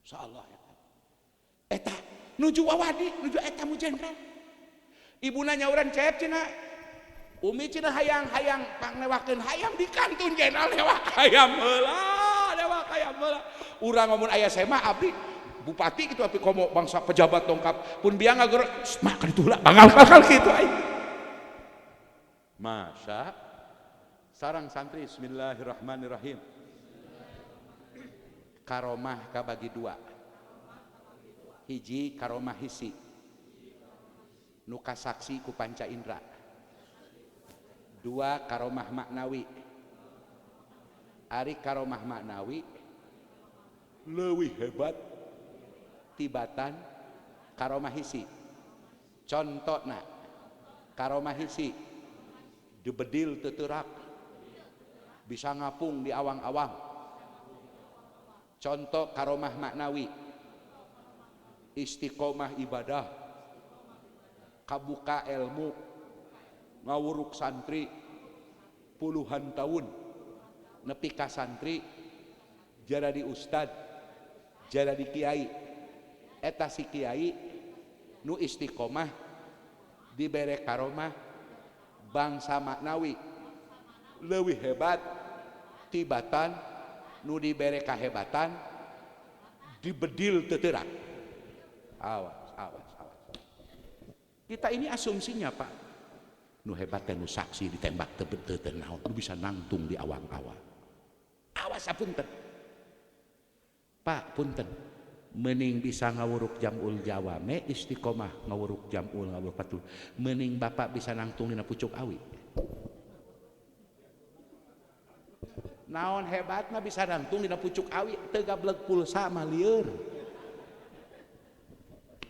Insyaallah ya. Eta nuju wawadi, nuju eta mu jenderal. Ibuna nyauran cep cenah. Umi cenah hayang-hayang pangnewakeun hayam di kantun jenderal newak hayam heula, newak hayam heula. Urang ngomong aya sema abdi bupati gitu tapi komo bangsa pejabat dongkap pun biang ngagorok mak kan itu heula bangal-bangal kitu aing. Masya sarang santri bismillahirrahmanirrahim. Karomah kabagi dua. Hiji karomah hisi. Nu kasaksi ku panca indra. Dua karomah maknawi. Ari karomah maknawi leuwih hebat tibatan karomah hisi. Contona karomah hisi dibedil teu teurak, bisa ngapung di awang-awang. Contoh karomah maknawi istiqomah ibadah, kabuka ilmu, ngawuruk santri puluhan tahun, nepi ka santri jadi ustad, jadi kiai. Eta si kiai nu istiqomah dibere karomah bangsa maknawi leuwih hebat tibatan nu dibere kahebatan dibedil teu teurak. Awas, awas, awas. Kita ini asumsinya Pak, nu hebat teh nu saksi ditembak teu teu naon, nu bisa nangtung di awang-awang. Awas apunten. Pak punten, mending bisa ngawuruk Jam'ul Jawame istiqomah ngawuruk Jam'ul ngawuruk Fathul, mending bapak bisa nangtung dina pucuk awi. Naon hebatna bisa nangtung dina pucuk awi teu gableg pulsa mah lieur.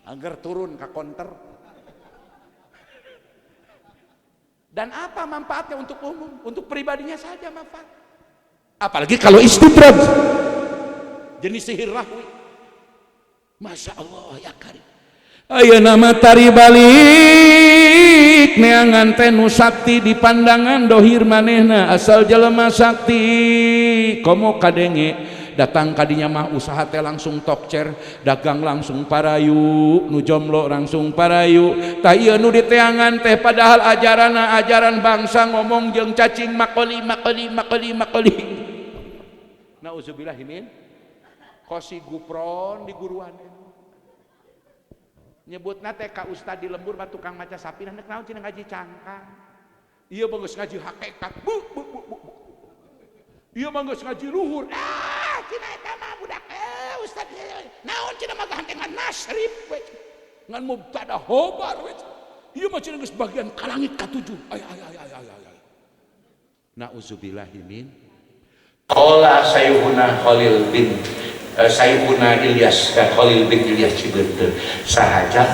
Angger turun ka konter. Dan apa manfaatnya untuk umum? Untuk pribadinya saja manfaat. Apalagi kalau istidraj jenis sihir rahwi. Masya Allah ya karim. Ayeuna mah tari balik neangan teh nu sakti di pandangan dohir manehna asal jelema sakti komo kadenge datang kadinya mah usaha teh langsung tokcer, dagang langsung parayu, nu jomblo langsung parayu. Tah ieu nu diteangan teh padahal ajaranna ajaran bangsa ngomong jeung cacing makoli makoli makoli makoli. Nauzubillah min kosi gupron di guruan. Nyebutna teh ka ustad di lembur mah tukang maca sapi nah naon cenah ngaji cangkang. Ieu mah geus ngaji hakikat. Bu bu bu bu. Ieu mah geus ngaji luhur. Ah cenah eta mah budak ustad naon cenah mah gantengan nasrib we. Ngan mubtada hobar we. Ieu mah cenah geus bagian ka langit katujuh. Ay ay ay ay ay ay. Nauzubillahi min. Qala Sayhuna Khalil bin Sayhuna Ilyas Khalil bin Ilyas Cibeunteun sahaja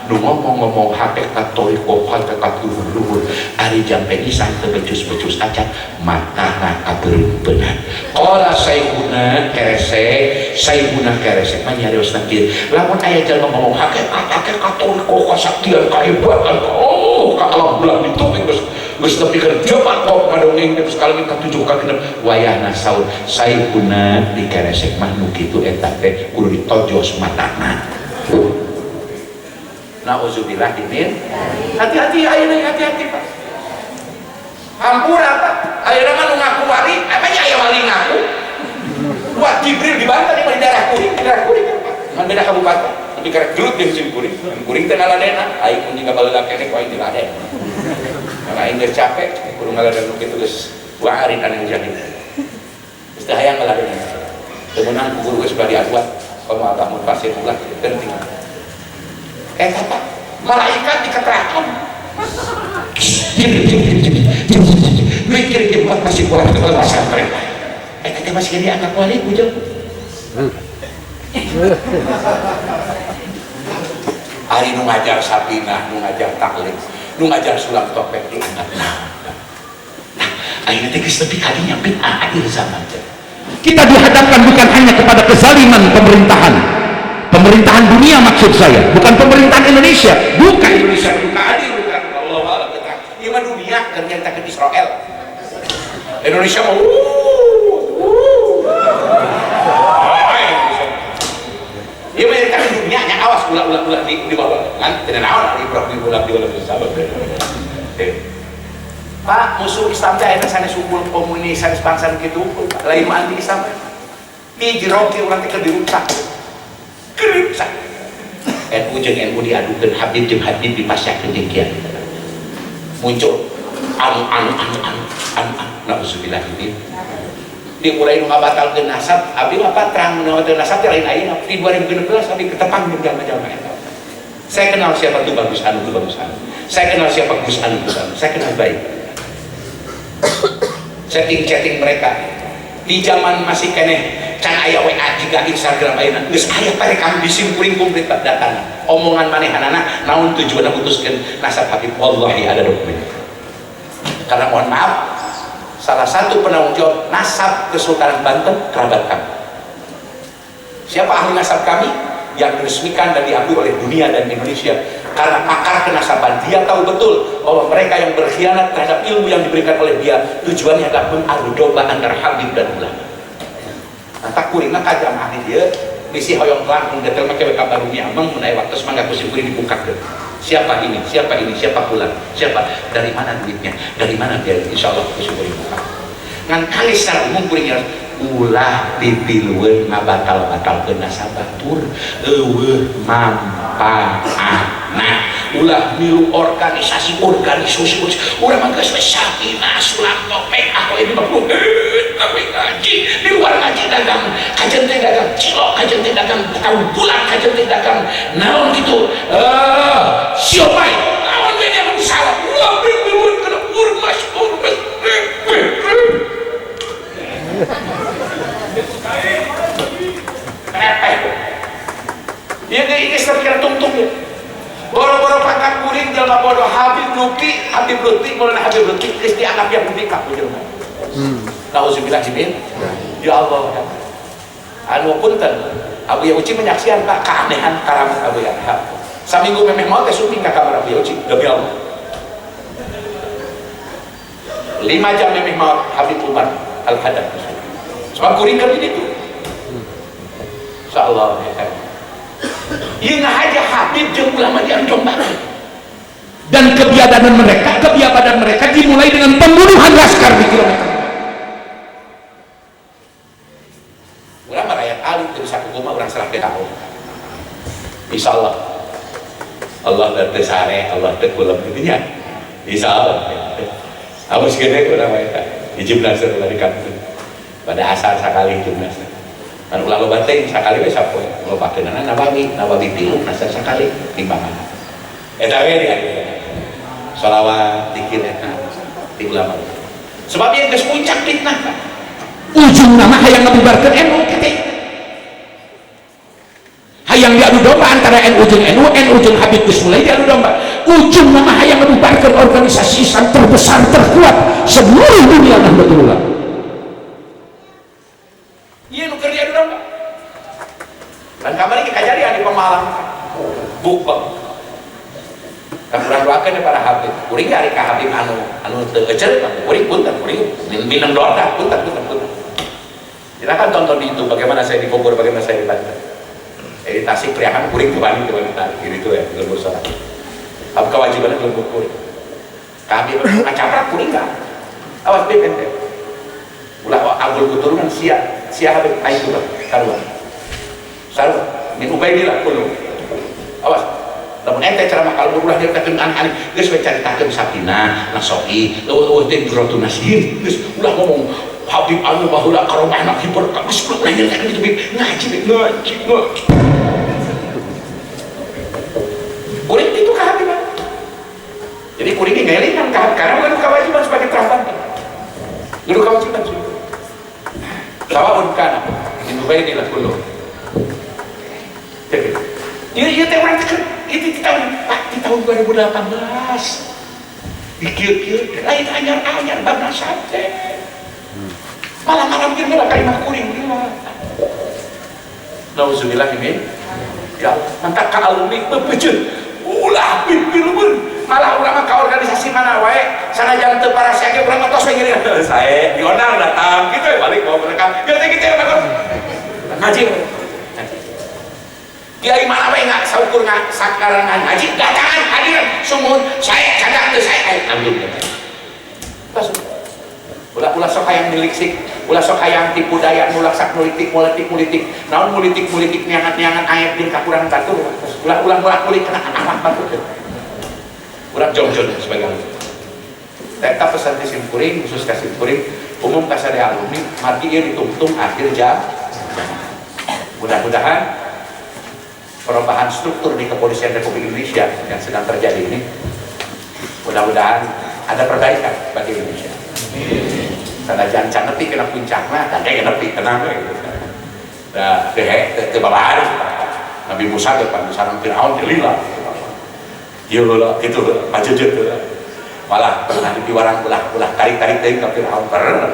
nu ngomong-ngomong hakikat thoriqoh hakikat luhur-luhur ari jampe nisan teu becus-becus acan matana kabeureumpeunan. Qala Sayhuna keresek, Sayhuna keresek mah nyariosna kieu, lamun aya jalma ngomong hakikat hakikat thoriqoh kasaktian kahebatan oh ka alam bulan itu geus geus nepi ka jaman kok ngadongeng geus ka langit katujuh ka genep wayahna saur Sayhuna di keresek mah nu kitu eta teh kudu ditojos matana. Nauzubillah min. Hati-hati ayeuna, hati-hati Pak. Hampura Pak. Ayeuna mah nu ngaku wali, emangnya aya wali ngaku? Wah Jibril dibantah di daerah kuring, di daerah kuring Pak. Ngan beda kabupaten, tapi karek gelut jeung sim kuring. Kuring teh ngaladena, aing mun jeung baheula keneh ku aing diladen. Maka aing geus capek, kudu ngaladen nu kitu geus warin anu jahil. Geus teu hayang ngaladen. Teu meunang ku guru geus bari aduan, komo abah mun pasir ulah penting. Eta Pak, malaikat diketerangkan. Mikir jeung masih kurang pesantren. Eta teh masih dianggap wali ku jeung. Ari nu ngajar Sapinah, nu ngajar taklim, nu ngajar sulam topeng dianggap naon. Nah, ayeuna teh geus nepi ka dinya bid'ah akhir zaman teh. Kita dihadapkan bukan hanya kepada kezaliman pemerintahan, pemerintahan dunia maksud saya, bukan pemerintahan Indonesia, bukan Indonesia bukan adil, bukan Allah alam kita. Ieu mah dunia keur nyaritakeun Israel. Indonesia mah ieu mah nyaritakeun dunia nya, awas ulah-ulah di bawah kan teu naon ari ibrah di ulah di ulah sabab. Pak, musuh Islam teh ayeuna sanes unggul komunis, sanes bangsa nu kitu unggul, Pak. Lain nu anti Islam. Ti jero ge urang teh keur dirusak. Keur dirusak. NU jeung NU diadukeun, Habib jeung Habib dipasyakeun jeung kiai. Muncul anu anu anu anu anu anu nauzubillah min. Dimulai nu ngabatalkeun nasab, abdi mah patrang nu ngabatalkeun nasab teh lain ayeuna di 2016 abdi ketepang jeung jalma-jalma eta. Saya kenal siapa tuh bagus anu tuh bagus anu. Saya kenal siapa Gus anu Gus anu. Saya kenal baik. Chatting-chatting mereka di zaman masih keneh can aya WA jiga Instagram ayeuna geus aya parekam disimpuling komplit datana omongan manehanana naon tujuanna mutuskeun nasab Habib, wallahi ada dokumen. Karena mohon maaf, salah satu penanggung jawab nasab Kesultanan Banten kerabat kami. Siapa ahli nasab kami yang diresmikan dan diakui oleh dunia dan Indonesia? Karena pakar kenasaban, dia tahu betul bahwa mereka yang berkhianat terhadap ilmu yang diberikan oleh dia tujuannya adalah mengadu domba antara Habib dan ulama. Nah, tak kuringna ka jamaah di dia bisi hoyong langkung detail make we kabar rumi ameng mun aya waktu mangga ku simkuring dibukakeun. Siapa ini? Siapa ini? Siapa pulang? Siapa? Dari mana duitnya? Dari mana dia? Insyaallah ku simkuring buka. Ngan kali secara umum kuring nyaros ulah pipilueun ngabatal-batalkeun nasab batur eueuh manfaatna, ulah milu organisasi urang mah geus we Sapina sulam topeng aku ini mah tapi ngaji di luar ngaji dagang kajen teh dagang cilok, kajen teh dagang tahu bulat, kajen teh dagang naon gitu, siomay naon we yang salah ulah pipilueun kana ormas ormas. Iya ini terkira tungtung ya. Boro-boro pangkat kuring jelma bodoh Habib Lutfi, Habib Lutfi, mulana Habib Lutfi geus dianggap Yahudi kabeh jelema. Nauzubillah min. Ya Allah. Anu punten, Abu Yauci menyaksikan Pak keanehan karamat Abu Yauci. Saminggu memeh maot teh sumping ka kamar Abu Yauci, demi Allah. 5 jam memeh maot Habib Umar Al-Haddad. Sebab kuring keur di ditu. Insyaallah ya kan. Ieu ngahaja Habib jeung ulama diadu domba. Dan kebiadaban mereka dimulai dengan pembunuhan laskar di kilometer. Urang mah rakyat alim teu bisa kumaha urang serahkeun ka Allah. Insyaallah. Allah teu sare, Allah teu kulem kitu nya. Insyaallah. Abus gede urang mah eta. Hiji nasir ulah dikantun. Pada asar sakali hiji nasir. Kan ulah loba teh sakali we sapoe. Lobakeunana Nawawi, Nawawi tilu nasir sakali timbangan. Eta we di sholawat dikir eta ti ulama. Sebab ieu geus puncak fitnah, Pak. Ujung nama hayang ngabubarkeun NU teh. Hayang diadu domba antara NU jeung NU, NU jeung Habib geus mulai diadu domba. Ujung nama hayang ngabubarkeun organisasi Islam terbesar terkuat seluruh dunia Nahdlatul Ulama. Ieu nu keur diadu domba. Dan kamari ge kajadian di Pemalang. Bukbek. Kan urang doakeun para Habib. Kuring ari ka Habib anu anu teu eceu, kuring punten, kuring minang doa punten punten punten. Silakan tonton di itu bagaimana saya di Bogor, bagaimana saya di Banten. Jadi Tasik priakan kuring tuh bani tuh bani gitu ya, lembur sholat. Apa kewajibannya lembur kuring? Kami ngacaprak kuring enggak? Awas beb ente. Ulah agul keturunan sia sia Habib aing tuh sarua. Sarua min Ubaidillah kulo. Awas. Lamun ente ceramah kalau ulah nyaritakeun aneh-aneh geus we caritakeun Sakinah, Nasoi, leuweuh teh Durratun Nasihin, geus ulah ngomong Habib anu baheula karomahna hiper, geus ulah nyaritakeun kitu beb. Ngaji beb, ngaji, ngaji. Kuring itu ka Habib. Jadi kuring ge ngelingan ka Habib karena bukan kewajiban sebagai terang Guru kewajiban sih. Sawaun kana min Ubaidillah kullu. Jadi, ieu teh urang teh Itu di tahun, Pak, di tahun 2018 dikieu-kieu lain anyar-anyar bab nasab teh. Malah-malah mungkin heula ka imah kuring heula. Nauzubillah ini. Ya, mantap ka alumni beupeujeuh. Ulah pipilueun. Malah urang mah ka organisasi mana wae, sanajan teu parasea ge urang tos we ngiring. Sae diondang datang gitu ya balik bawa mereka. Gitu gitu ya ngaji. Kiai mana wae nggak saukur nggak sakarangan ngaji datangan hadir sumuhun saya cadak teu saya ayo ambil. Tos. Ulah ulah sok hayang milik sik, ulah sok hayang tipu daya nulak sak nulitik mulitik mulitik. Naon mulitik mulitik neangan-neangan aib jeung kakurangan batur. Ulah ulah ulah kulik kana akhlak batur teh. Urang jongjon sebagai alumni. Eta pesan ti simkuring khusus ka simkuring umum ka sadaya alumni margi ieu ditungtung akhir jam. Mudah-mudahan perubahan struktur di Kepolisian Republik Indonesia yang sedang terjadi ini mudah-mudahan ada perbaikan bagi Indonesia. Sanajan can nepi kena puncakna, dan kayak nepi tenang we gitu. Nah, teh teh babari. Nabi Musa teh pan sareng Firaun teh lila. Ieu heula kitu heula, pajejet heula. Malah pernah dipiwarang ulah ulah tarik-tarik teuing ka Firaun per.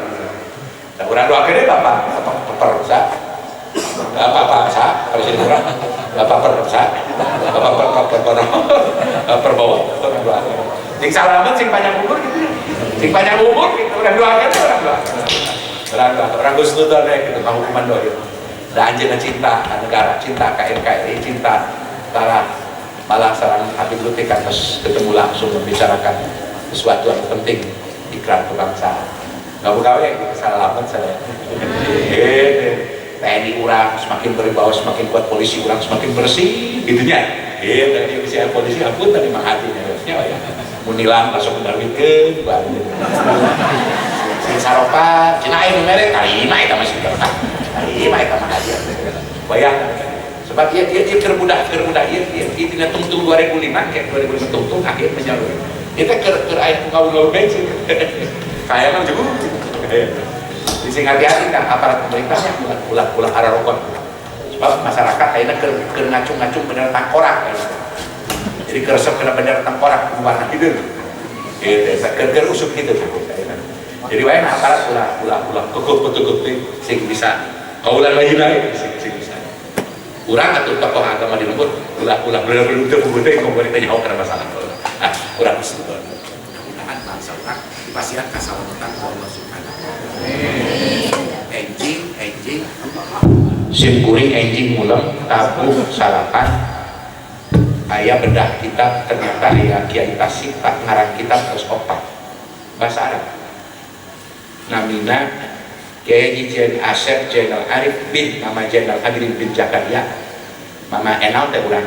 Da urang doakeun deui Bapak per sa. Bapak sa, presiden urang. Bapak per sa. Bapak per per per per bawah urang doakeun. Sing salamet sing panjang umur gitu. Sing panjang umur gitu urang doakeun urang doakeun. Urang doakeun, urang husnudzon we gitu hukuman doa. Da anjeunna cinta ka negara, cinta ka NKRI, cinta malah malah sareng Habib Lutfi kan terus ketemu langsung membicarakan sesuatu yang penting ikrar kebangsaan. Nggak buka we gitu salamet saya. Gitu. TNI urang semakin berwibawa, semakin kuat, polisi urang semakin bersih, gitunya. Gitu, tadi bisa polisi ampun tadi mah hatinya harusnya ya. Munilang langsung menerbitkeun, sing saropa, cenah aya nu mere tarima eta mah sing tarima eta mah hadiah. Bayang sebab ieu ieu ieu keur mudah ieu ieu ieu tina tungtung 2005 kayak 2005 tungtung akhir menyalur. Ieu teh keur keur aya ngaul-ngaul bensin. Kaya mah juga. Sing hati-hati kan aparat pemerintahnya ulah ulah ulah ararokot. Sebab masyarakat ayeuna keur keur ngacung-ngacung bendera tangkorak ayeuna. Jadi keresep kena bendera tangkorak warna hideung. Gitu, keur keur usuk gitu. Jadi wae aparat ulah ulah ulah kekeuh betul sing bisa kaulan lain lain sing sing bisa. Urang atau tokoh agama di lembur ulah ulah bener-bener teu puguh teh pemerintah nyaho kana masalah. Ah, urang husnudzon. Mudah-mudahan bangsa urang dipasihan kasalamatan ku Allah Subhanahu wa taala. Enjing, enjing, sim kuring enjing mulem tabuh salapan aya bedah kitab ternyata aya Kiai Tasik tak ngarang kitab terus opat bahasa Arab namina Kiai Haji Zain Asep Zainal Arif bin Mama Zainal Abidin bin Zakaria. Mama Enal teh urang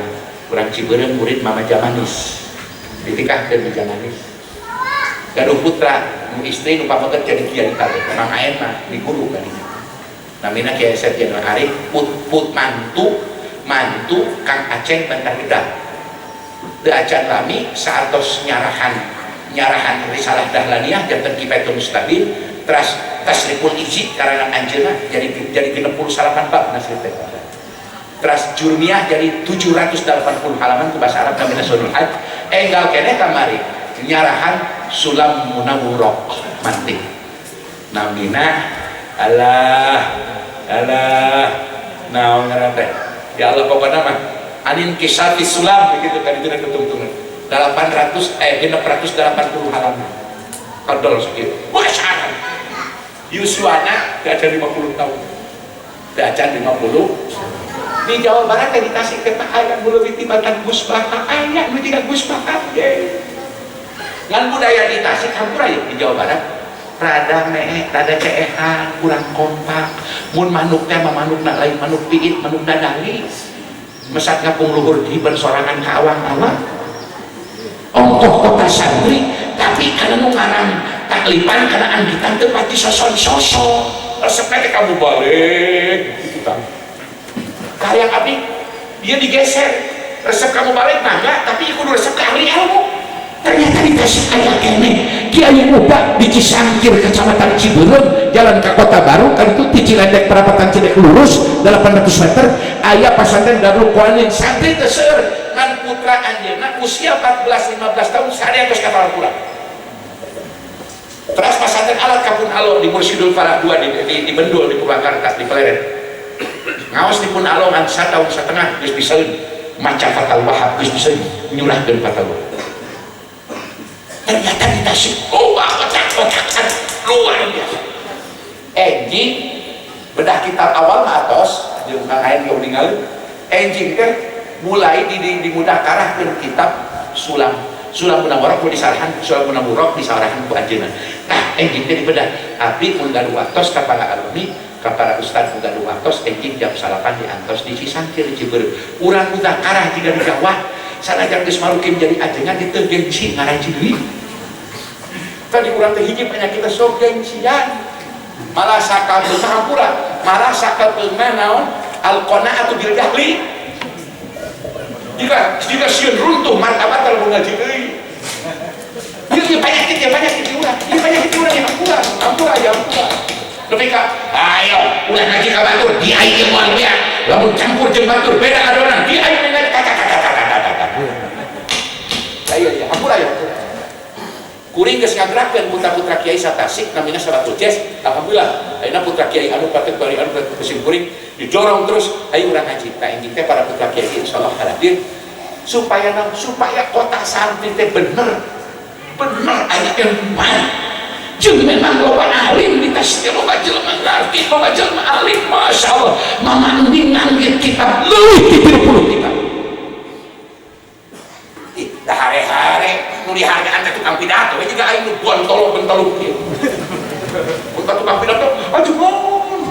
urang Cibeureum murid Mama Jamanis ditikahkeun di Jamanis gaduh putra nu istri nu pameget jadi kiai kabeh Mang Aen mah di guru kadinya namina Kiai Asep Zainal Arif put put mantu mantu Kang Aceng Bantar Gedah teu acan lami saatos nyarahan nyarahan Risalah Dahlaniyah janten Kifayatul Mustabin teras Tasriful Izzi karangan anjeunna jadi 68 bab nasrif teh teras Jurmiyah jadi 780 halaman ke bahasa Arab namina Sunul Hajj enggal keneh kamari nyarahan Sulam Munawwirah mantik namina alah alah naon ngaran teh ya Allah pokokna mah anin kisafi sulam begitu kan itu ketungtungan 800 680 halaman kadol sakieu wah yuswana teu acan 50 tahun teu acan 50 di Jawa Barat teh di Tasik teh aya nu leuwih tibatan Gus Baha aya nu jiga Gus Baha ge ngan budaya di Tasik hampura ya di Jawa Barat rada meek rada ceehan kurang kompak mun manuk teh mah manukna lain manuk piit manuk dadali mesat ngapung luhur hiber sorangan ka awang-awang ongkoh kota santri tapi karena nu ngarang taklipan karena anggitan teu pati soson-sosok resep teh kamu balik gitu tah kayak abdi dia digeser resep kamu balik mangga tapi kudu resep ke ahli ilmu ternyata di Tasik aya keneh Kiai Muda di Cisangkir Kecamatan Cibeureum jalan ke Kota Baru kan itu di Cilendek perapatan Cilendek lurus 800 meter aya pasantren Darul Qawanin santri teu seueur. Ngan putra anjeunna usia 14-15 tahun sadaya geus ka Quran. Terus pasantren alat ka Pun Alo di Mursyidul Farah 2 di Bendul di Purwakarta di Pleret. Ngaos di Pun Alo ngan satahun setengah geus bisaeun maca Fathul Wahab, geus bisaeun nyurahkeun Fathul Wahab. Ternyata di Tasik loba otak-otakan luar biasa. Enjing bedah kitab awal mah atos jeung Kang Ayen ge ningali. Enjing teh mulai dimudzakarahkeun kitab Sulam Sulam Munawwarah ku disarahan Sulam Munawwarah disarahan ku anjeunna. Nah, enjing teh dibedah. Abdi mun gaduh waktos ka para alumni, ka para ustad mun gaduh waktos enjing jam 9 diantos di Cisangkir di Cibeureum. Urang mudzakarah jiga di Jawa. Sanajan geus marukim jadi ajengan teu gengsi ngaraji deui. Tadi urang teh hiji penyakit sok gengsian. Malah sakabeungna hampura, malah sakabeungna naon? Al-qanaatu bil jahli. Jika sieun runtuh martabat kalau ngaji deui. Ieu penyakit ya, penyakit di urang. Ieu penyakit di urang ya, hampura, hampura ya hampura. Nepi ka ayo ulah ngaji ka batur, di aing ieu moal beak. Lamun campur jeung batur beda adonan, di aing ngaji kata kata kata kata kata. Ayo ya, hampura ya. Kuring geus ngagerakeun putra-putra kiai satasik namina Sabatul Jes, alhamdulillah. Ayeuna putra kiai anu patut bari anu kusim kuring didorong terus ayo urang ngaji. Tah enjing teh para putra kiai insyaallah hadir supaya naon? Supaya kota santri teh bener. Bener aya ilmuwan. Jeung memang loba alim di Tasik teh, loba jelema ngarti, loba jelema alim, masyaallah. Mama Ending nganggit kitab leuwih ti 30 kitab. Ih, dah hare-hare nu dihargaan teh tukang pidato we jiga aing nu bontolo-bontolo kieu. Mun ka tukang pidato, ajumun.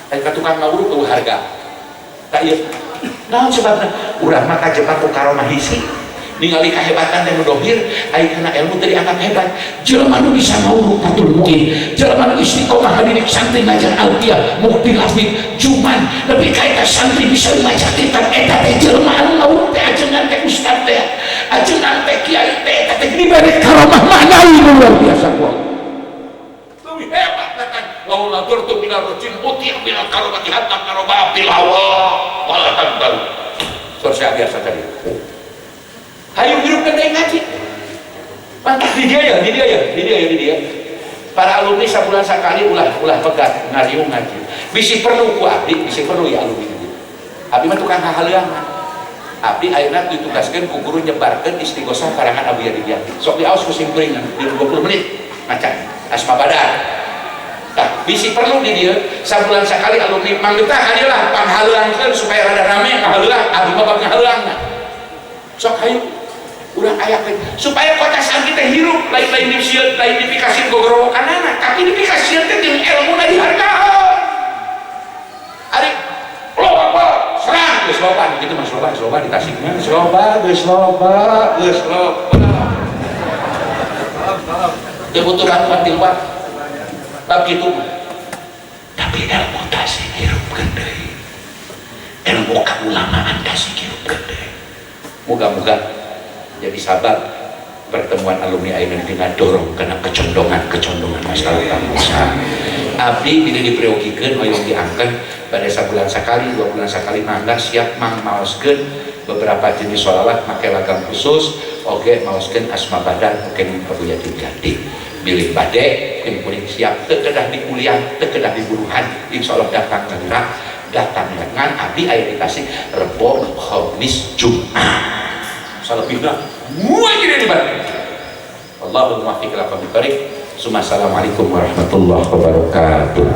Aing ka tukang ngawuruk eueuh harga. Tah ieu. Naon sebabna? Urang mah kajebak ku karomah hisi. Ningali kahebatan teh nu dohir, aing kana ilmu teu dianggap hebat. Jelema nu bisa ngawuruk Fathul Muin, jelema nu istiqomah ngadidik santri ngajar alfiah, mukti lafid, cuman lebih ka eta santri bisa maca kitab eta teh jelema anu ngawuruk teh ajengan teh ustad teh, ajengan teh kiai teh eta teh dibere karomah manawi nu luar biasa ku Allah. Lebih hebat kan laula durtu minal rajin uti minal karomati hatta karomah bil hawa wala tanbaru. Surah biasa tadi. Hayu hirup deui ngaji. Mantap di dia ya, di dia ya, di dia ya, di dia. Para alumni sabulan sakali ulah ulah pegat ngariung ngaji. Bisi perlu ku abdi, bisi perlu ya alumni ngaji. Abdi mah tukang hahaleuangan. Abdi ayeuna ditugaskeun ku guru nyebarkeun istighosah karangan Abu Yadi. Sok diaos ku sim kuring di 20 menit maca Asma Badar. Tah, bisi perlu di dieu sabulan sakali alumni manggetah hadilah panghaleuangkeun supaya rada rame ngahaleuang, abdi mah bab ngahaleuangna. Sok hayu urang ayakeun supaya kota santri teh hirup, lain-lain disieun, lain dipikasieun gogorowokanana, tapi dipikasieun teh jeung elmuna dihargaan. Ari loba serang geus loba kitu mah, loba geus loba di Tasik mah, geus loba, geus loba, geus loba. Teu butuh bantuan ti luar. Bab kitu mah. Tapi ilmu Tasik hirupkeun deui. Ilmu kaulamaan Tasik hirupkeun deui. Moga-moga jadi sabab pertemuan alumni ayeuna dengan dorong karena kecondongan-kecondongan masalah bangsa. Abdi bila dipriogikeun hoyong diangkat pada sabulan sekali, 2 bulan sekali mangga siap mang maoskeun beberapa jenis sholawat make lagam khusus, oge maoskeun asma badar oge Abu Yatin Gandhi. Bilih bade kuring siap teu kedah di kuliah, teu kedah di buruhan, insyaallah datang ngalirak, datang ngan abdi aya di Tasik Rebo, Khamis, Jumat. Salebihna wajib di Bandung. Allahumma muwaffiq ila aqwamit thoriq. Assalamualaikum warahmatullahi wabarakatuh.